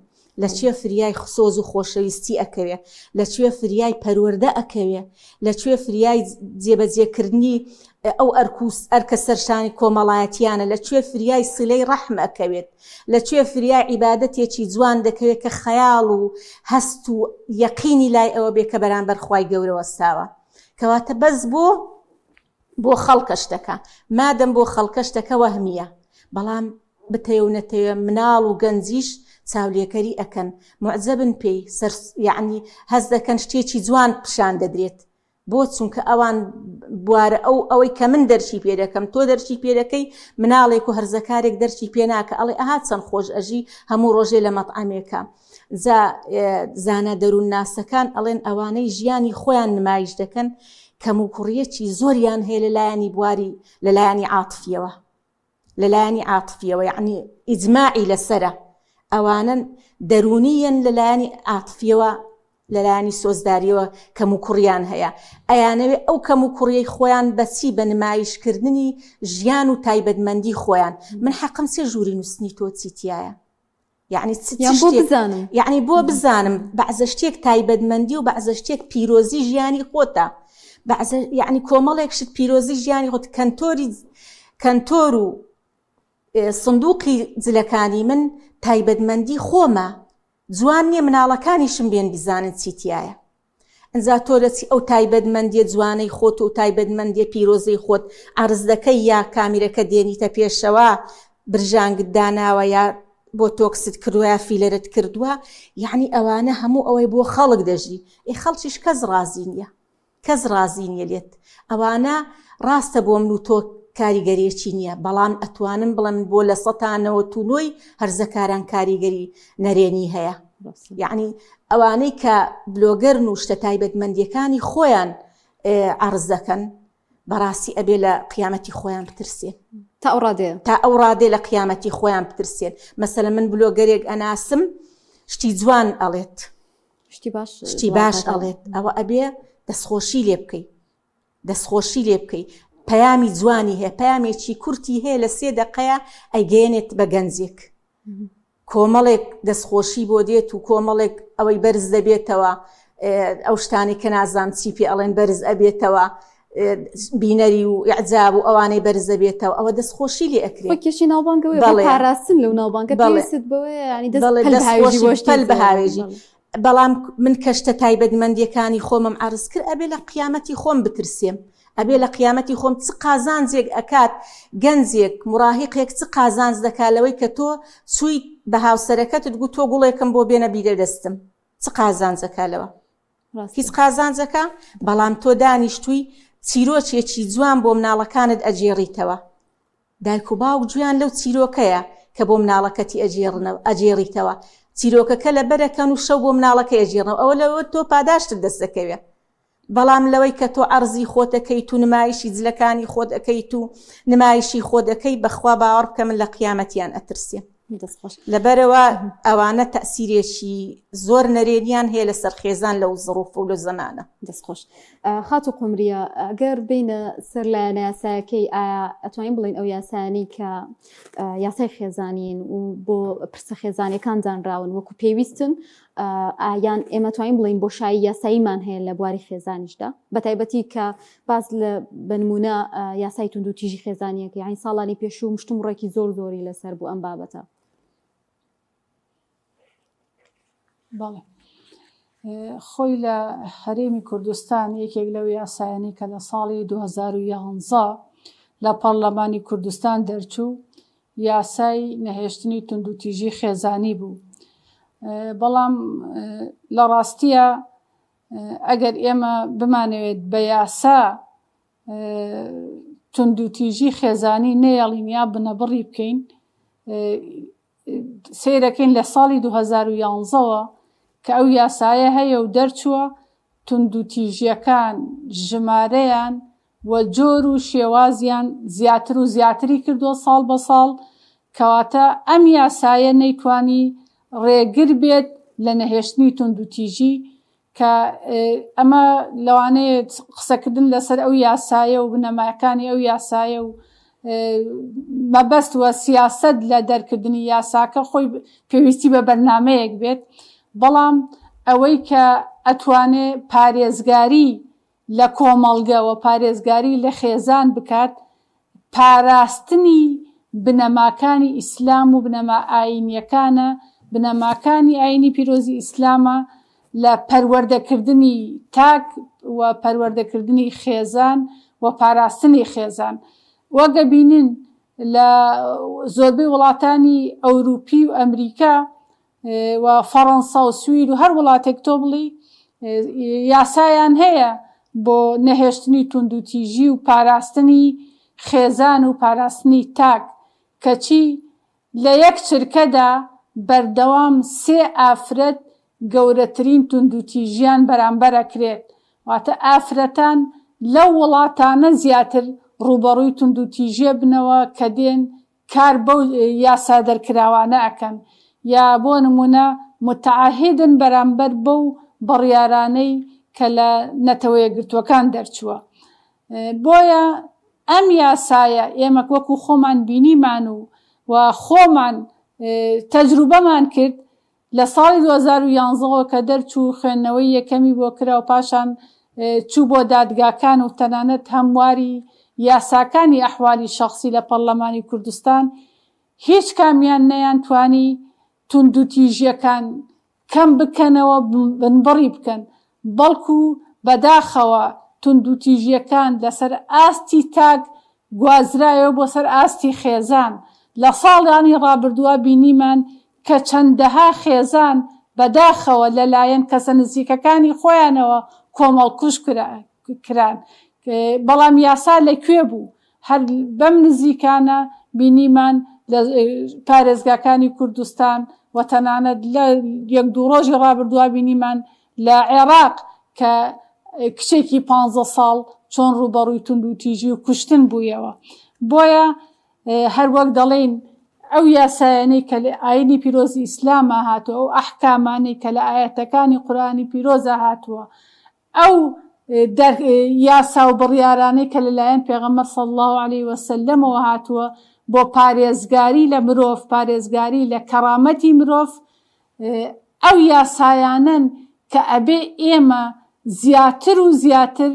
لە کوێ فریای سۆز و خۆشەویستی ئەکەوێ؟ لە کوێ فریای پەروەردە ئەکەوێ؟ لە کوێ فریای جێبەجێکردنی ئەو ئەرک و ئەرکە سەرشانی کۆمەڵایەتیانە؟ لە کوێ فریای سیلەی ڕەحم ئەکەوێت؟ لە کوێ فریای عیبادەتێکی جوان دەکەوێت کە خەیاڵ و هەست و یەقینی لای ئەوە بێ کە بەرامبەر خوای گەورە وەستاوە؟ کەواتە بەس بۆ بۆ خەڵکە شتەکە مادەم بۆ خەڵکە شتەکە وەهمیە بەڵام بتەوێ و نەتەوێ مناڵ و گەنجیش چاولێکەری ئەکەن موعجەبن پێی سەر یەعنی هەست دەکەن شتێکی جوان پیشان دەدرێت بۆ چونکە ئەوان بوارە ئەو ئەوەی کە من دەرکی پێ دەکەم تۆ دەرکی پێ دەکەی مناڵێک و هەرزەکارێک دەرکی پێ ناکە ئەڵێ ئەها چەند خۆش ئەژی هەموو ڕۆژێ لە مەتعەمێکە جا زانا دەروونناسەکان ئەڵێن ئەوانەی ژیانی خۆیان نمایش دەکەن کەموکوڕیەکی زۆریان هەیە لە لایەنی بواری لە لایەنی عاتفیەوە لە لایەنی عاتفیەوە یعنی ئیجماعی لەسرە ئەوانن دەرونیەن لە لایەنی عاتفیەوە لە لایەنی سۆزداریەوە کەموکوڕیان هەیە ئەیانەوێ ئەو کەموکوڕیەی خۆیان بەچی بە نمایشکردنی ژیان و تایبەتمەندی خۆیان من حەقم چێ ژووری نووسنی تۆ چی تایە یعنی چ یان بۆ بزانم یعنی بۆ بزانم بەعزە شتێک تایبەتمەندی و بەعزە شتێک پیرۆزی ژیانی خۆتە بەعزە یعنی کۆمەڵێک شت پیرۆزی ژیانی خۆت کەنتۆری کەنتۆر و سندوقی جلەکانی من تایبەتمەندی خۆمە جوان نییە مناڵەکانیشم بێن بزانن چی تایە ئنجا تۆ لە چی ئەو تایبەتمەندیە جوانەی خۆت و تایبەتمەندیە پیرۆزەی خۆت عەرز دەکەی یا کامیرەکە دێنیتە پێشەوە برژانگت داناوە یا بۆتۆکست کردوە یا فیلەرت کردوە یەعنی ئەوانە هەموو ئەوەی بۆ خەڵک دەژی ئێ خەڵکیش کەس ڕازی نیە کەس ڕازی نیە لێت ئەوانە ڕاستە بۆ من و تۆ کاریگەریەکی نیە بەڵام ئەتوانم بڵێم بۆ لە سەتا نەوەت و نۆی هەرزەکاران کاریگەری نەرێنی هەیە یعنی ئەوانەی کە بلۆگەرن و شتە تایبەتمەندیەکانی خۆیان عەرز دەکەن بەڕاستی ئەبێ لە قیامەتی خۆیان بترسێن تا ئەو ڕادەیە تا ئەو ڕادێ لە قیامەتی خۆیان بترسێن مەسەلە من بلۆگەرێک ئەناسم شتی جوان ئەڵێت شتی باش شتی باش ئەڵێت ئەوە ئەبێ دەستخۆشی لێ بکەی دەستخۆشی لێ بکەی پەیامی جوانی هەیە پەیامێکی کورتی هەیە لە سێ دەقەیە ئەیگەیەنێت بە گەنجێک کۆمەڵێک دەستخۆشی بۆ دێت و کۆمەڵێک ئەوەی بەرز دەبێتەوە ئەو شتانەی کە نازام چی پێ ئەڵێن بەرز ئەبێتەوە بینەری و ئیعجاب و ئەوانەی بەرز دەبێتەوە ئەوە دەستخۆشی لێ ئەکرێت خۆی کێشەی ناوبانگەوەیە بۆ بەڵێ. پاراستن لەو ناوبانگە بەڵێ. پێویستت بەوەیە یانی دەست بەڵێ پەل بهاوێژی بۆ دەستخۆشی شتی پەل زۆر. بهاوێژی بەڵێ. بەڵام من کە شتە تایبەتمەندیەکانی خۆمم عەرز کرد ئەبێ لە قیامەتی خۆم بترسێم ئەبێ لە قیامەتی خۆم چ قازانجێک ئەکات گەنجێک مراهیقێک چ قازانج دەکات لەوەی کە تۆ چوویت بە هاوسەرەکەتت گوت تۆ گوڵێکم بۆ بێنە بیدە دەستم چ قازانج ئەکا لەوە هیچ قازانجەکە بەڵام تۆ دانیشتووی چیرۆکێکی جوان بۆ مناڵەکانت ئەگێڕیتەوە دایک و باوک گوێیان لەو چیرۆکەیە کە بۆ مناڵەکەتی ئەگێڕنەوە ئەگێڕیتەوە چیرۆکەکە لەبەرەکەن و شەو بۆ مناڵەکەی ئەگێڕنەوە ئەوە لەوە تۆ پاداشتت دەست دەکەوێ بەڵام لەوەی کە تۆ عەرزی خۆت ئەکەیت و نمایشی جلەکانی خۆت ئەکەیت و نمایشی خۆت ئەکەی بەخوا باوەڕ بکە من لە قیامەتیان ئەترسێم دەست خۆش. لەبەرئەوە ئەوانە تەئسیرێکی زۆر نەرێنیان هەیە لەسەر خێزان لەو زڕوف و لەو زەمانە. دەست خۆش. خاتوو قومریە ئەگەر بێینە سەر لایەنە یاسایەکەی ئایا ئەتوانین بڵێین ئەو یاسایانەی کە یاسای خێزانین و بۆ پرسە خێزانیەکان دانراون وەکو پێویستن ئایان ئێمە توانین بڵین بۆشایی یاساییمان هەیە لە بواری خێزانیشدا بەتایبەتی کە باس لە بنمونە یاسای توندوتیژی خێزانیەکە یانی ساڵانی پێشوو مشتومڕێکی زۆر زۆری لەسەر بوو ئەم بابەتە. بەڵێ خۆی لە هەرێمی کوردستان یەکێک لەو یاسایانی کە لە ساڵی 2011 لە پەرلەمانی کوردستان دەرچوو. یاسای نەهێشتنی توندوتیژی خێزانی بوو. بەڵام لە ڕاستییا ئەگەر ئێمە بمانەوێت بە یاسا توندوتیژی خێزانی نەیەڵین یا بنەبڕی بکەین، سەیرەکەین لە ساڵی 2011 ەوە کە ئەو یاسایە هەیە و دەرچووە، توندوتیژیەکان ژمارەیان و جۆر و شێوازیان زیاتر و زیاتری کردووە ساڵ بە ساڵ، کەواتە ئەم یاسایە نەیتوانی ڕێگر بێت لە نەهێشتنی توندوتیژی، کە ئەمە لەوانەیە قسەکردن لەسەر ئەو یاسایە و بنەماکانی ئەو یاسایە و مەبەست وە سیاسەت لە دەرکردنی یاساکە خۆی پێویستی بە بەرنامەیەک بێت، بەڵام ئەوەی کە ئەتوانێ پارێزگاری لە کۆمەڵگە و پارێزگاری لە خێزان بکات، پاراستنی بنەماکانی ئیسلام و بنەما ئایینیەکانە، بنەماکانی ئایینی پیرۆزی ئیسلامە لە پەروەردەکردنی تاک و پەروەردەکردنی خێزان و پاراستنی خێزان. وەک ئەبینین لە زۆربەی وڵاتانی ئەوروپی و ئەمریکا و فەڕەنسا و سوید و هەر وڵاتێک تۆ بڵێی یاسایان هەیە بۆ نەهێشتنی توندوتیژی و پاراستنی خێزان و پاراستنی تاک، کەچی لە یەک چرکەدا بەردەوام سێ ئافرەت گەورەترین توندوتیژیان بەرامبەر ئەکرێت، واتە ئافرەتان لەو وڵاتانە زیاتر ڕووبەڕووی توندوتیژیە بنەوە کە دێن کار بەو یاسا دەرکراوانە ئەکەن یا بۆ نموونە متعهدن بەرامبەر بەو بڕیارانەی کە لە نەتەوەیەکگرتووەکان دەرچووە. بۆیە ئەم یاسایە ئێمە وەکو خۆمان بینیمان و و خۆمان تەجروبەمان کرد لە ساڵی 2011 ەوە کە دەرچوو خوێندنەوەی یەکەمی بۆ کرا و پاشان چوو بۆ دادگاکان و تەنانەت هەمواری یاساکانی ئەحوالی شەخسی لە پەڕلەمانی کوردستان هیچ کامیان نەیانتوانی توندوتیژیەکان کەم بکەنەوە بنبڕی بکەن بەڵکو بەداخەوە توندوتیژیەکان لەسەر ئاستی تاک گوازرایەوە بۆ سەر ئاستی خێزان، لە ساڵانی ڕابردووا بینیمان کە چەندەها خێزان بەداخەوە لەلایەن کەسە نزیکەکانی خۆیانەوە کۆمەڵکوژ کران، بەڵام یاسا لە کوێ بوو؟ هەر بەم نزیکانە بینیمان لە پارێزگاکانی کوردستان و تەنانەت لە یەک دوو ڕۆژی ڕابردووا بینیمان لە عێراق کە کچێکی پانزە ساڵ چۆن ڕووبەڕووی توندوتیژی و کوشتن بوویەوە. بۆیە هەر وەک دەڵێین ئەو یاسایانەی کە لە ئاینی پیرۆزی ئیسلاما هاتووە، ئەو ئەحکامانەی کە لە ئایەتەکانی قورئانی پیرۆزا هاتووە، ئەو یاسا و بڕیارانەی کە لەلایەن پێغەمبەر صلی اللە علیە وسلم ەوە هاتووە بۆ پارێزگاری لە مرۆڤ، پارێزگاری لە کەرامەتی مرۆڤ، ئەو یاسایانەن کە ئەبێ ئێمە زیاتر و زیاتر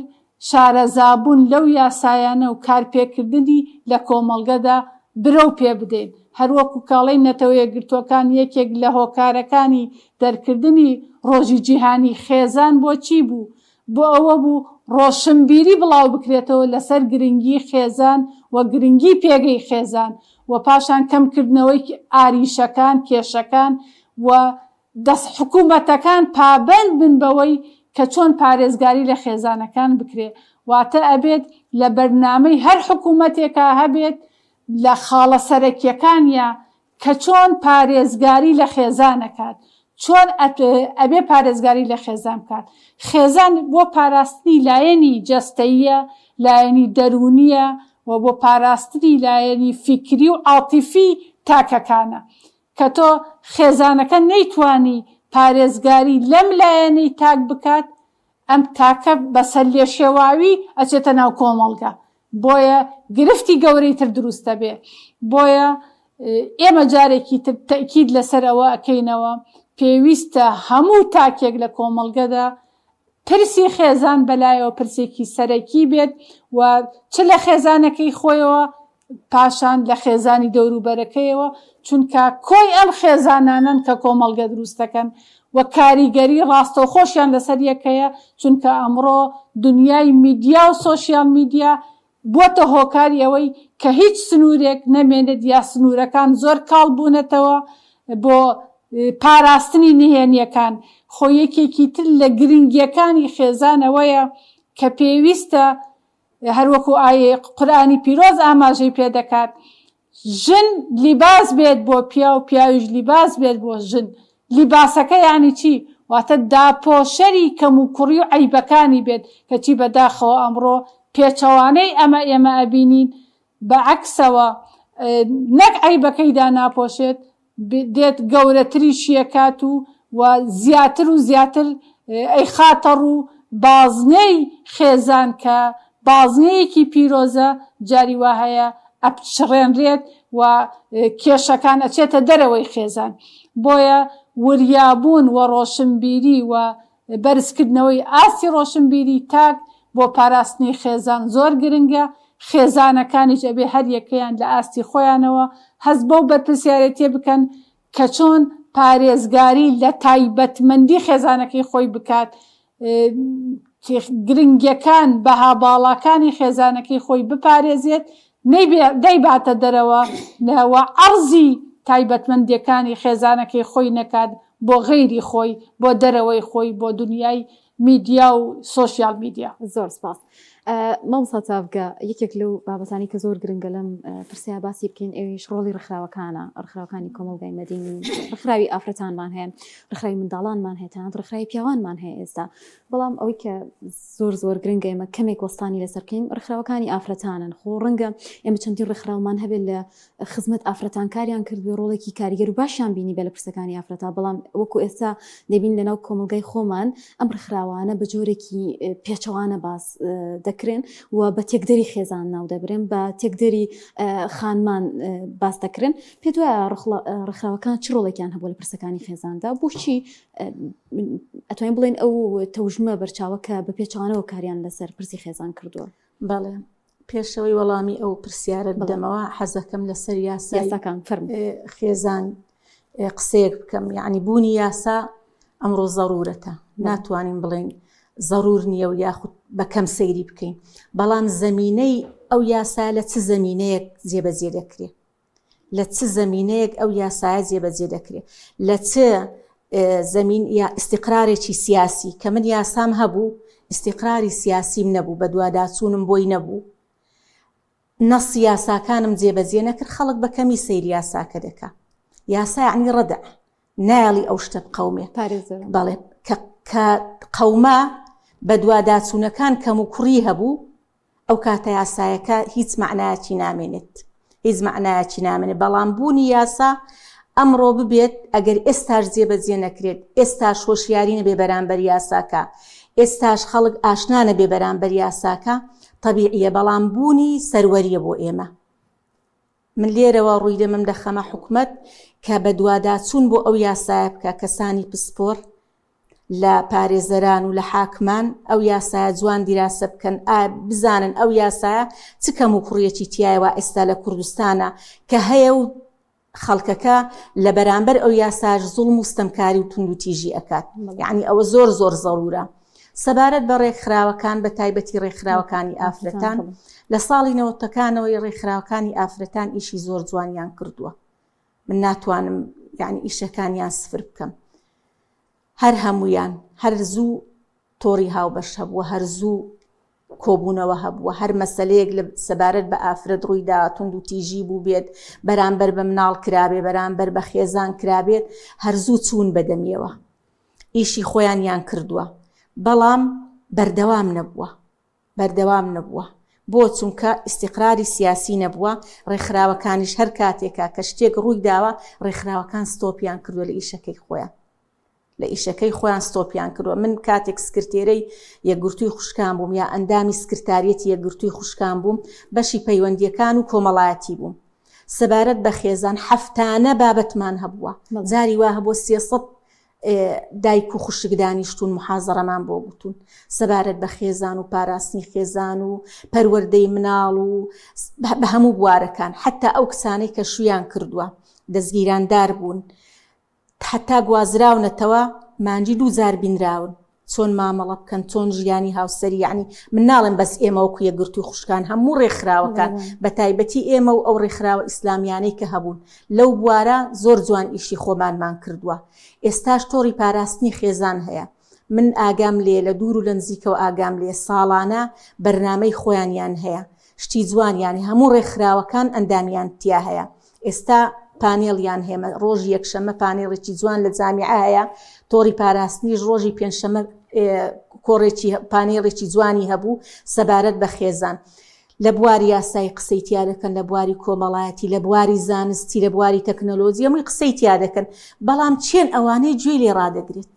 شارەزابوون لەو یاسایانە و کارپێکردنی لە کۆمەڵگەدا برەو پێ بدەین. هەروەکو کاڵەی نەتەوە یەکگرتووەکان یەکێک لە هۆکارەکانی دەرکردنی ڕۆژی جیهانی خێزان بۆ چی بوو؟ بۆ ئەوە بوو ڕۆشنبیری بڵاو بکرێتەوە لەسەر گرنگی خێزان و گرنگی پێگەی خێزان و پاشان کەمکردنەوەی ئاریشەکان، کێشەکان و دەست حکومەتەکان پابەند بن بەوەی کە چۆن پارێزگاری لە خێزانەکان بکرێ واتە ئەبێت لە بەرنامەی هەر حکومەتێکا هەبێت لە خاڵە سەرەکیەکانیا کە چۆن پارێزگاری لە خێزان ئەکات چۆن ئەبێ پارێزگاری لە خێزان بکات خێزان بۆ پاراستنی لایەنی جەستەییە لایەنی دەروونیە و بۆ پاراستنی لایەنی فیکری و عاتیفی تاکەکانە کە تۆ خێزانەکە نەیتوانی پارێزگاری لەم لایەنەی تاک بکات ئەم تاکە بە سەرلێشێواوی ئەچێتە ناو کۆمەڵگە بۆیە گرفتی گەورەی تر دروست دەبێ بۆیە ئێمە جارێکی تر تەئکید لەسەر ئەوە ئەکەینەوە پێویستە هەموو تاکێک لە کۆمەڵگەدا پرسی خێزان بەلایەوە پرسێکی سەرەکی بێت و چ لە خێزانەکەی خۆیەوە پاشان لە خێزانی دەوروبەرەکەیەوە، چونکە کۆی ئەم خێزانانەن کە کۆمەڵگە دروست دەکەن و کاریگەری ڕاستەوخۆشیان لەسەر یەک هەیە، چونکە ئەمڕۆ دنیای میدیا و سۆشیال میدیا. بووەتە هۆکاری ئەوەی کە هیچ سنوورێک نەمێنێت یا سنوورەکان زۆر کاڵ بوونەتەوە بۆ پاراستنی نهێنییەکان. خۆ یەکێکی تر لە گرنگییەکانی خێزان ئەوەیە کە پێویستە هەروەکو ئایەی قورئانی پیرۆز ئاماژەی پێ دەکات ژن لیباس بێت بۆ پیاو، پیاویش لیباس بێت بۆ ژن. لیباسەکە یانی چی؟ واتە داپۆشەری کەموکوڕی و عەیبەکانی بێت، کەچی بەداخەوە ئەمڕۆ پێچەوانەی ئەمە ئێمە ئەبینین، بە عەکسەوە نەک عەیبەکەی داناپۆشێت، دێت گەورەتریشی ئەکات و و زیاتر و زیاتر ئەیخاتە ڕوو، بازنەی خێزان کە بازنەیەکی پیرۆزە جاری وا هەیە ئەپچڕێنرێت و کێشەکان ئەچێتە دەرەوەی خێزان بۆیە وریابوون و ڕۆشنبیری و بەرزکردنەوەی ئاستی ڕۆشنبیری تاک بۆ پاراستنی خێزان زۆر گرنگە، خێزانەکانیش ئەبێ هەر یەکەیان لە ئاستی خۆیانەوە هەست بەو بەرپرسیارێتیە بکەن کە چۆن پارێزگاری لە تایبەتمەندی خێزانەکەی خۆی بکات، گرنگیەکان، بەها باڵاکانی خێزانەکەی خۆی بپارێزێت، نەیباتە دەرەوە و عەرزی تایبەتمەندیەکانی خێزانەکەی خۆی نەکات بۆ غەیری خۆی، بۆ دەرەوەی خۆی، بۆ دونیای میدیا و سۆشیال میدیا. زۆر سپاس مامۆستا تاڤگە، یەکێک لەو بابەتانەی کە زۆر گرنگە لەم پرسەیا باسی بکەین ئەویش ڕۆڵی ڕێکخراوەکانە، ڕێکخراوەکانی کۆمەڵگای مەدەنی، ڕێکخراوی ئافرەتانمان هەیە، ڕێکخراوی منداڵانمان هەیە، تەنانەت ڕێکخراوی پیاوانمان هەیە ئێستا. بەڵام ئەوەی کە زۆر زۆر گرنگە ئێمە کەمێک وەستانی لەسەر بکەین ڕێکخراوەکانی ئافرەتانن. خۆ ڕەنگە ئێمە چەندین ڕێکخراومان هەبێت لە خزمەت ئافرەتان کاریان کردبێ ڕۆڵێکی کاریگەر و باشیان بینیبێ لە پرسەکانی ئافرەتا بەڵام وەکو ئێستا دەبین لەناو کۆمەڵگای خۆمان ئەم ڕێکخراوانە بە جۆرێکی پێچەوانە باس دەکرێن و بە تێکدەری خێزان ناو دەبرێن بە تێکدەری خانمان باس دەکرێن پێت وایە ڕێکخراوەکان چ ڕۆڵێکیان هەبوو لە پرسەکانی خێزاندا بۆچی ئەتوانین بڵێن ئەو تەوژمە بەرچاوە کە بە پێچەوانەوە کاریان لەسەر پرسی خێزان کردووە؟ بەڵێ پێشەوەی وەڵامی ئەو پرسیارە بدەمەوە حەزەکەم لەسەر یاساکان خێزان قسەیەک بکەم یعنی بوونی یاسا ئەمڕۆ زەرورەتە ناتوانین بڵێن زەرور نییە و یاخود بە کەم سەیری بکەین بەڵام زمینەی ئەو یاسا لە چ زمینەیەک جێبەجێ دەکرێت لە چ زەمینەیەک ئەو یاسایە جێبەجێ دەکرێت لە چ زەمین یا ئیستیقرارێکی سیاسی کە من یاسام هەبوو ئیستیقراری سیاسیم نەبوو بەدواداچوونم بۆی نەبوو نەس یاساکانم جێبەجێ نەکرد خەڵک بە کەمی سەیر یاساکە دەکا یاسا یعنی ڕەدع نایەڵی ئەو شتە بقەومێ بەڵێ کە قەوما بەدواداچوونەکان کەم و کوڕی هەبوو ئەو کاتە یاسایەکە هیچ مەعنایەکی نامێنێت هیچ مەعنایەکی نامێنێت بەڵام بوونی یاسا ئەمڕۆ ببێت ئەگەر ئێستاش جێبەجێ نەکرێت ئێستاش هۆشیاری نەبێ بەرامبەر یاساکە ئێستاش خەڵک ئاشنا نەبێ بەرامبەر یاساکە تەبیعیە بەڵام بوونی سەروەریە بۆ ئێمە من لێرەوە ڕووی دەمم دەخەمە حکومەت کە بەدواداچوون بۆ ئەو یاسایە بکە کەسانی پسپۆر لە پارێزەران و لە حاکمان ئەو یاسایە جوان دیراسە بکەن ئا بزانن ئەو یاسایە چ کەم و کوڕیەکی تایە وا ئێستا لە کوردستانە کە هەیە و خەڵکەکە لە بەرامبەر ئەو یاساش زوڵم و ستەمکاری و توندوتیژی ئەکات یعنی ئەوە زۆر زۆر زەرورە سەبارەت بە ڕێکخراوەکان بە تایبەتی ڕێکخراوەکانی ئافرەتان لە ساڵی نەوەتەکانەوەی ڕێکخراوەکانی ئافرەتان ئیشی زۆر جوانیان کردووە من ناتوانم یعنی ئیشەکانیان سفر بکەم هەر هەموویان هەر زوو تۆڕی هاوبەش هەبووە هەر زوو کۆبوونەوە هەبووە هەر مەسلەیەک لە سەبارەت بە ئافرەت ڕوویدا تونند و تیژی بوو بێت بەرامبەر بە مناڵ کرابێ بەرامبەر بە خێزان کرابێت هەر زوو چوون بەدەمیەوە ئیشی خۆیانیان کردووە بەڵام بەردەوام نەبووە بەردەوام نەبووە. بۆ؟ چونکە ئیستیقراری سیاسی نەبووە، ڕێکخراوەکانیش هەر کاتێکا کە شتێک ڕووی داوە، ڕێکخراوەکان ستۆپیان کردووە لە ئیشەکەی خۆیان. لە ئیشەکەی خۆیان ستۆپیان کردووە. من کاتێک سکرتێرەی یەکگرتووی خوشکان بووم یا ئەندامی سکرتاریەتی یەکگرتووی خوشکان بووم، بەشی پەیوەندییەکان و کۆمەڵایەتی بووم. سەبارەت بە خێزان هەفتانە بابەتمان هەبووە. جاری وا هەبووە 300 دایک و خوشک دانیشتوون محازەرەمان بۆ گوتوون سەبارەت بە خێزان و پاراستنی خێزان و پەروەردەی مناڵ و بە هەموو بوارەکان حتا ئەو کچانەی کە شویان کردووە دەستگیراندار بوون حتا گوازراونەتەوە مانجی دوو جار بینراون. چۆن مامەڵە بکەن چۆن ژیانی هاوسەری یعنی من ناڵێم بەس ئێمە وەکو یەکگرتووی خوشکان هەموو ڕێکخراوەکان بە تایبەتی ئێمە و ئەو ڕێکخراوە ئیسلامیانەی کە هەبوون لەو بوارە زۆر جوان ئیشی خۆمانمان کردووە ئێستاش تۆڕی پاراستنی خێزان هەیە من ئاگام لێ لە دوور و لە نزیکەوە ئاگام لێ ساڵانە بەرنامەی خۆیانیان هەیە شتی جوانیان هەموو ڕێکخراوەکان ئەندامیان تیا هەیە ئێستا پانێڵیان هەیە ڕۆژی یەکشەممە پانێڵێکی جوان لە جامیعە هەیە تۆڕی پاراستنیش ڕۆژی پێنجشەممە کۆڕێکی پانێڵێکی جوانی هەبوو سەبارەت بە خێزان لە بواری یاسایی قسەی تیا دەکەن لە بواری کۆمەڵایەتی لە بواری زانستی لە بواری تەکنەلۆجی هەمووی قسەی تیا دەکەن بەڵام چێن ئەوانەی گوێی لێ ڕادەگرێت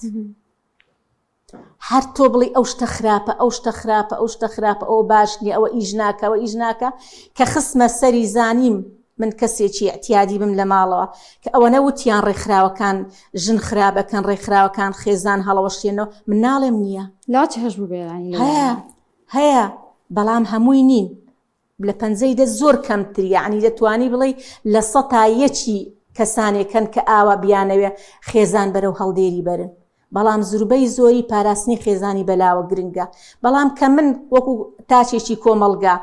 هەر تۆ بڵێی ئەو شتە خراپە ئەو شتە خراپە ئەو شتە خراپە ئەوە باش نییە ئەوە ئیش ناکە ئەوە ئیش ناکە کە خستمە سەری زانیم من کەسێکی ئیعتیادی بم لە ماڵەوە کە ئەوەنە وتیان ڕێکخراوەکان ژن خراپەکەن ڕێکخراوەکان خێزان هەڵەوەشێنەوە من ناڵێم نییە لاچ هەش بوو هەیە هەیە بەڵام هەمووی نین لە پەنجەی دەست زۆر کەمتر یەعنی دەتوانی بڵێی لە سەتا یەکی کەسانێک هەن کە ئاوا بیانەوێ خێزان بەرەو هەڵدێری بەرن بەڵام زوربەی زۆری پاراستنی خێزانی بەلاوە گرنگە بەڵام کە من وەکو تاچێکی کۆمەڵگا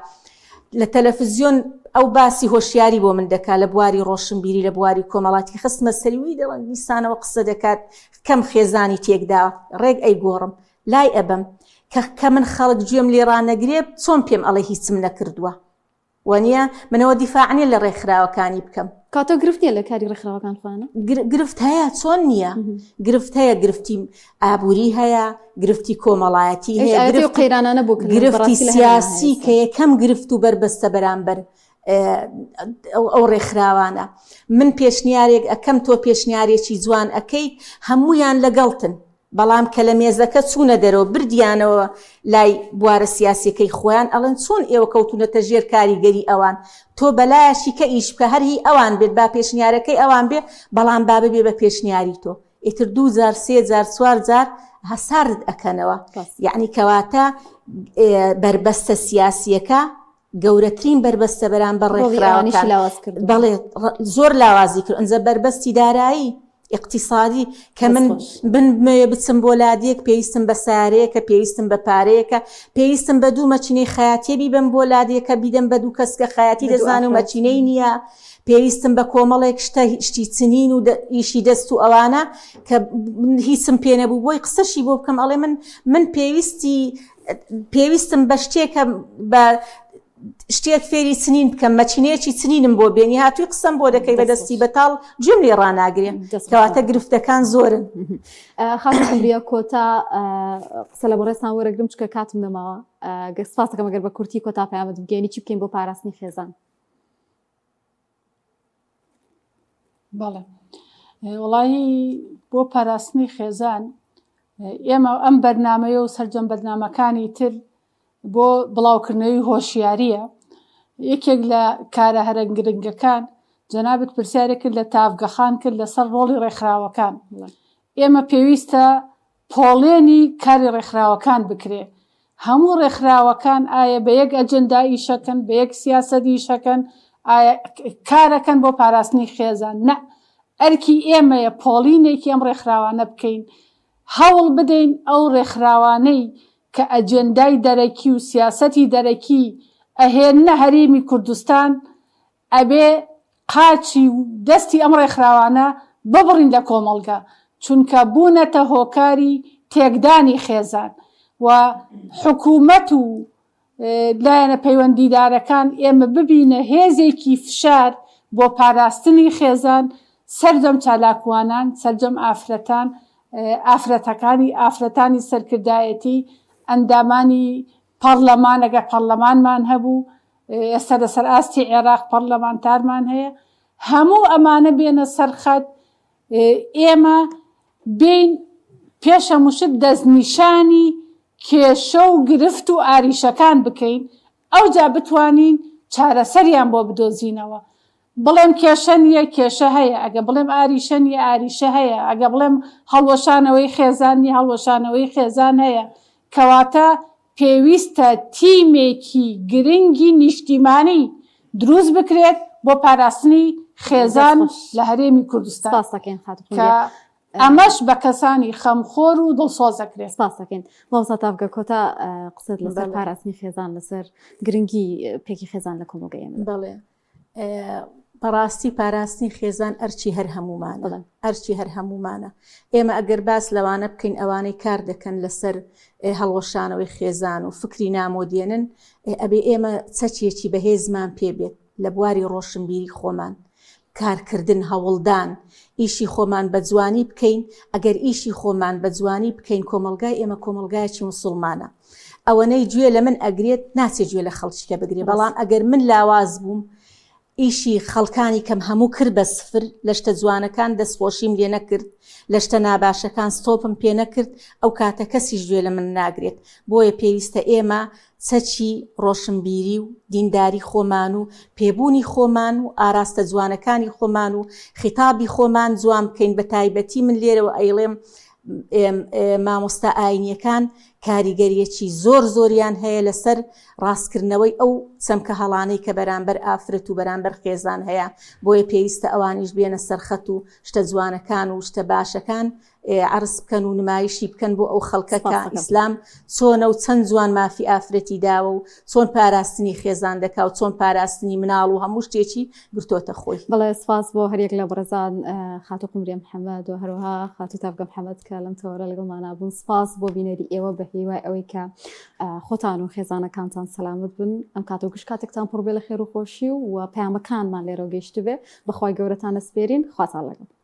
لە تەلەفزیۆن ئەو باسی هۆشیاری بۆ من دەکات لە بواری ڕۆشنبیری لە بواری کۆمەڵاتی خستمە سەروی دەڵێن دیسانەوە قسە دەکات کەم خێزانی تێکداوە ڕێک ئەیگۆڕم لای ئەبەم کە کە من خەڵک گوێم لێ ڕانەگرێ چۆن پێم ئەڵێ هیچم نەکردووە وەنیە منەوە دیفاع نیە لە ڕێکخراوەکانی بکەم. کاتۆ گرفت نیە لە کاری ڕێکخراوەکان خۆیانە؟ گرفت هەیە چۆن نییە گرفت هەیە گرفتی ئابووری هەیە گرفتی کۆمەڵایەتی هەیە گرفتی قەیرانانە بۆ گرفتی سیاسی کە یەکەم گرفت و بەربەستە بەرامبەر ئەو ڕێکخراوانە من پێشنیارێک ئەکەم تۆ پێشنیارێکی جوان ئەکەیت هەمویان لەگەڵتن بەڵام کە لە مێزەکە چوونە دەرەوە بردیانەوە لای بوارە سیاسیەکەی خۆیان ئەڵێن چۆن ئێوە کەوتونەتە ژێر کاریگەری ئەوان تۆ بەلایەکی کە ئیش بکە هەر هی ئەوان بێت با پێشنیارەکەی ئەوان بێ بەڵام با ببێ بە پێشنیاری تۆ ئیتر دوو جار سێ جار چوار جار هەساردت ئەکەنەوە یەعنی کەواتە بەربەستە سیاسیەکە گەورەترین بەربەستە بەرامبەر ڕێکخراوەکان بەڵێ زۆر لاوازی کرد ئەنجا بەربەستی دارایی اقتصادی کە من بن بمەوێ بچم بۆ لادێک پێویستم بە سارەیەکە پێویستم بە پارەیەکە پێویستم بە دوو مەچینەی خەیاتیە بیبەم بۆ لادێکە بیدەم بە دوو کەس کە خەیاتی دەزان و مەچینەی نییە پێویستم بە کۆمەڵێک شتە شتی چنین و ئیشی دەست و ئەوانە کە هیچم پێ نەبوو بۆی قسەشی بۆ بکەم ئەڵێ من من پێویستی پێویستم بە شتێکە بە شتێک فێری چنین بکەم مەچینەیەکی چنینم بۆ بێنی هاتووی قسەم بۆ دەکەی بە دەستی بەتاڵ گوێم لێ ڕاناگرێ کەواتە گرفتەکان زۆرن. خاتوو قمریە کۆتا قسە لە بەڕێزتان وەرەگرم چونکە کاتم نەماوە گەر سپاس دەکەم ئەگەر بە کورتی کۆتا پەیامت بگەیەنی چی بکەین بۆ پاراستنی خێزان؟ بەڵێ وڵی بۆ پاراستنی خێزان ئێمە ئەم بەرنمەیە و سەرجەم بەرنمەکانی تر بۆ بڵاوکردنەوەی هۆشیاریە یەکێک لە کارە هەرە گرنگەکان جەنابت پرسیارێک کرد لە تاڤگەخان کرد لەسەر ڕۆڵی ڕێکخراوەکان ئێمە پێویستە پۆڵێنی کاری ڕێکخراوەکان بکرێ. هەموو ڕێکخراوەکان ئایا بە یەک ئەجندا ئیشەکەن، بە یەک سیاسەت ئیشەکەن، ئایا کارەکەن بۆ پاراستنی خێزان؟ نە. ئەرکی ئێمەیە پۆڵینێکی ئەم ڕێکخراوانە بکەین، هەوڵ بدەین ئەو ڕێکخراوانەی کە ئەجێندای دەرەکی و سیاسەتی دەرەکی ئەهێننە هەرێمی کوردستان، ئەبێ قاچی و دەستی ئەم ڕێکخراوانە ببڕین لە کۆمەڵگە، چونکە بوونەتە هۆکاری تێکدانی خێزان و حکومەت و لایەنە پەیوەندیدارەکان ئێمە ببینە هێزێکی فشار بۆ پاراستنی خێزان، سەرجەم چالاکوانان، سەرجەم ئافرەتان، ئافرەتەکانی ئافرەتانی سەرکردایەتی، ئەندامانی پەڕلەمان ئەگەر پەڕلەمانمان هەبوو، ئێستا لەسەر ئاستی عێراق پەڕلەمانتارمان هەیە، هەموو ئەمانە بێنە سەر خەت، ئێمە بێین پێش هەموو شت دەستنیشانی کێشە و گرفت و ئاریشەکان بکەین، ئەوجا بتوانین چارەسەریان بۆ بدۆزینەوە. بڵێم کێشە نییە، کێشە هەیە، ئەگە بڵێم ئاریشە نییە، ئاریشە هەیە، ئەگە بڵێم هەڵوەشانەوەی خێزان نییە، هەڵوەشانەوەی خێزان هەیە. کەواتە پێویستە تیمێکی گرنگی نیشتیمانی دروست بکرێت بۆ پاراستنی خێزان لە هەرێمی کوردستان سپاس دەکەین خاتوو کە قومریە. ئەمەش بە کەسانی خەمخۆر و دڵسۆز ئەکرێت. سپاس دەکەین مامۆستا تاڤگە کۆتا قسەت لەسەر پاراستنی خێزان لەسەر گرنگی پێکی خێزان لە کۆمەڵگەی ئێمە. بەڵێ بەڕاستی پاراستنی خێزان ئەرچی هەر هەمومانە ئەرچی هەر هەمومانە ئێمە ئەگەر باس لەوانە بکەین ئەوانەی کار دەکەن لەسەر هەڵوەشانەوەی خێزان و فکری نامۆدێنن ئەبێ ئێمە چەکێکی بەهێزمان پێ بێت لە بواری ڕۆشنبیری خۆمان کارکردن هەوڵدان ئیشی خۆمان بە جوانی بکەین ئەگەر ئیشی خۆمان بە جوانی بکەین کۆمەڵگای ئێمە کۆمەڵگایەکی موسوڵمانە ئەوەنەی گوێ لە من ئەگرێت ناچێت گوێ لە خەڵکیکە بگرێت بەڵام ئەگەر من لاواز بووم ئیشی خەڵکانی کەم هەموو کرد بە سفر لە شتە جوانەکان دەستخۆشیم لێ نەکرد لە شتە ناباشەکان ستۆپم پێ نەکرد ئەو کاتە کەسیش گوێ لە من ناگرێت بۆیە پێویستە ئێمە چەکی ڕۆشنبیری و دینداری خۆمان و پێبوونی خۆمان و ئاراستە جوانەکانی خۆمان و خیتابی خۆمان جوان بکەین بە تایبەتی من لێرەوە ئەیڵێم مامۆستا ئاینیەکان کاریگەریەکی زۆر زۆریان هەیە لەسەر ڕاستکردنەوەی ئەو چەمکە هەڵانەی کە بەرامبەر ئافرەت و بەرامبەر خێزان هەیە بۆیە پێویستە ئەوانیش بێنە سەرخەت و شتە جوانەکان و شتە باشەکان عەرز بکەن و نمایشی بکەن بۆ ئەو خەڵکە کە ئیسلام چۆنە و چەند جوان مافی ئافرەتی داوە و چۆن پاراستنی خێزان دەکا و چۆن پاراستنی مناڵ و هەموو شتێکی گرتۆتە خۆی. بەڵێ سپاس بۆ هەریەک لە بەڕێزان خاتوو قومریە محەمەد و هەروەها خاتوو تاڤگە محەمەد کە لەم تەوەرە لەگەڵمانا بوون. سپاس بۆ بینەری ئێوە بە هیوای ئەوەی کە خۆتان و خێزانەکانتان سەلامەت بن. ئەم کاتە و گشت کاتێکتان پڕ بێ لە خێر و خۆشی و پەیامەکانمان لێرەوە گەیشتبێ. بە خوای گەورەتان ئەسپێرین. خواتان لەگەڵ.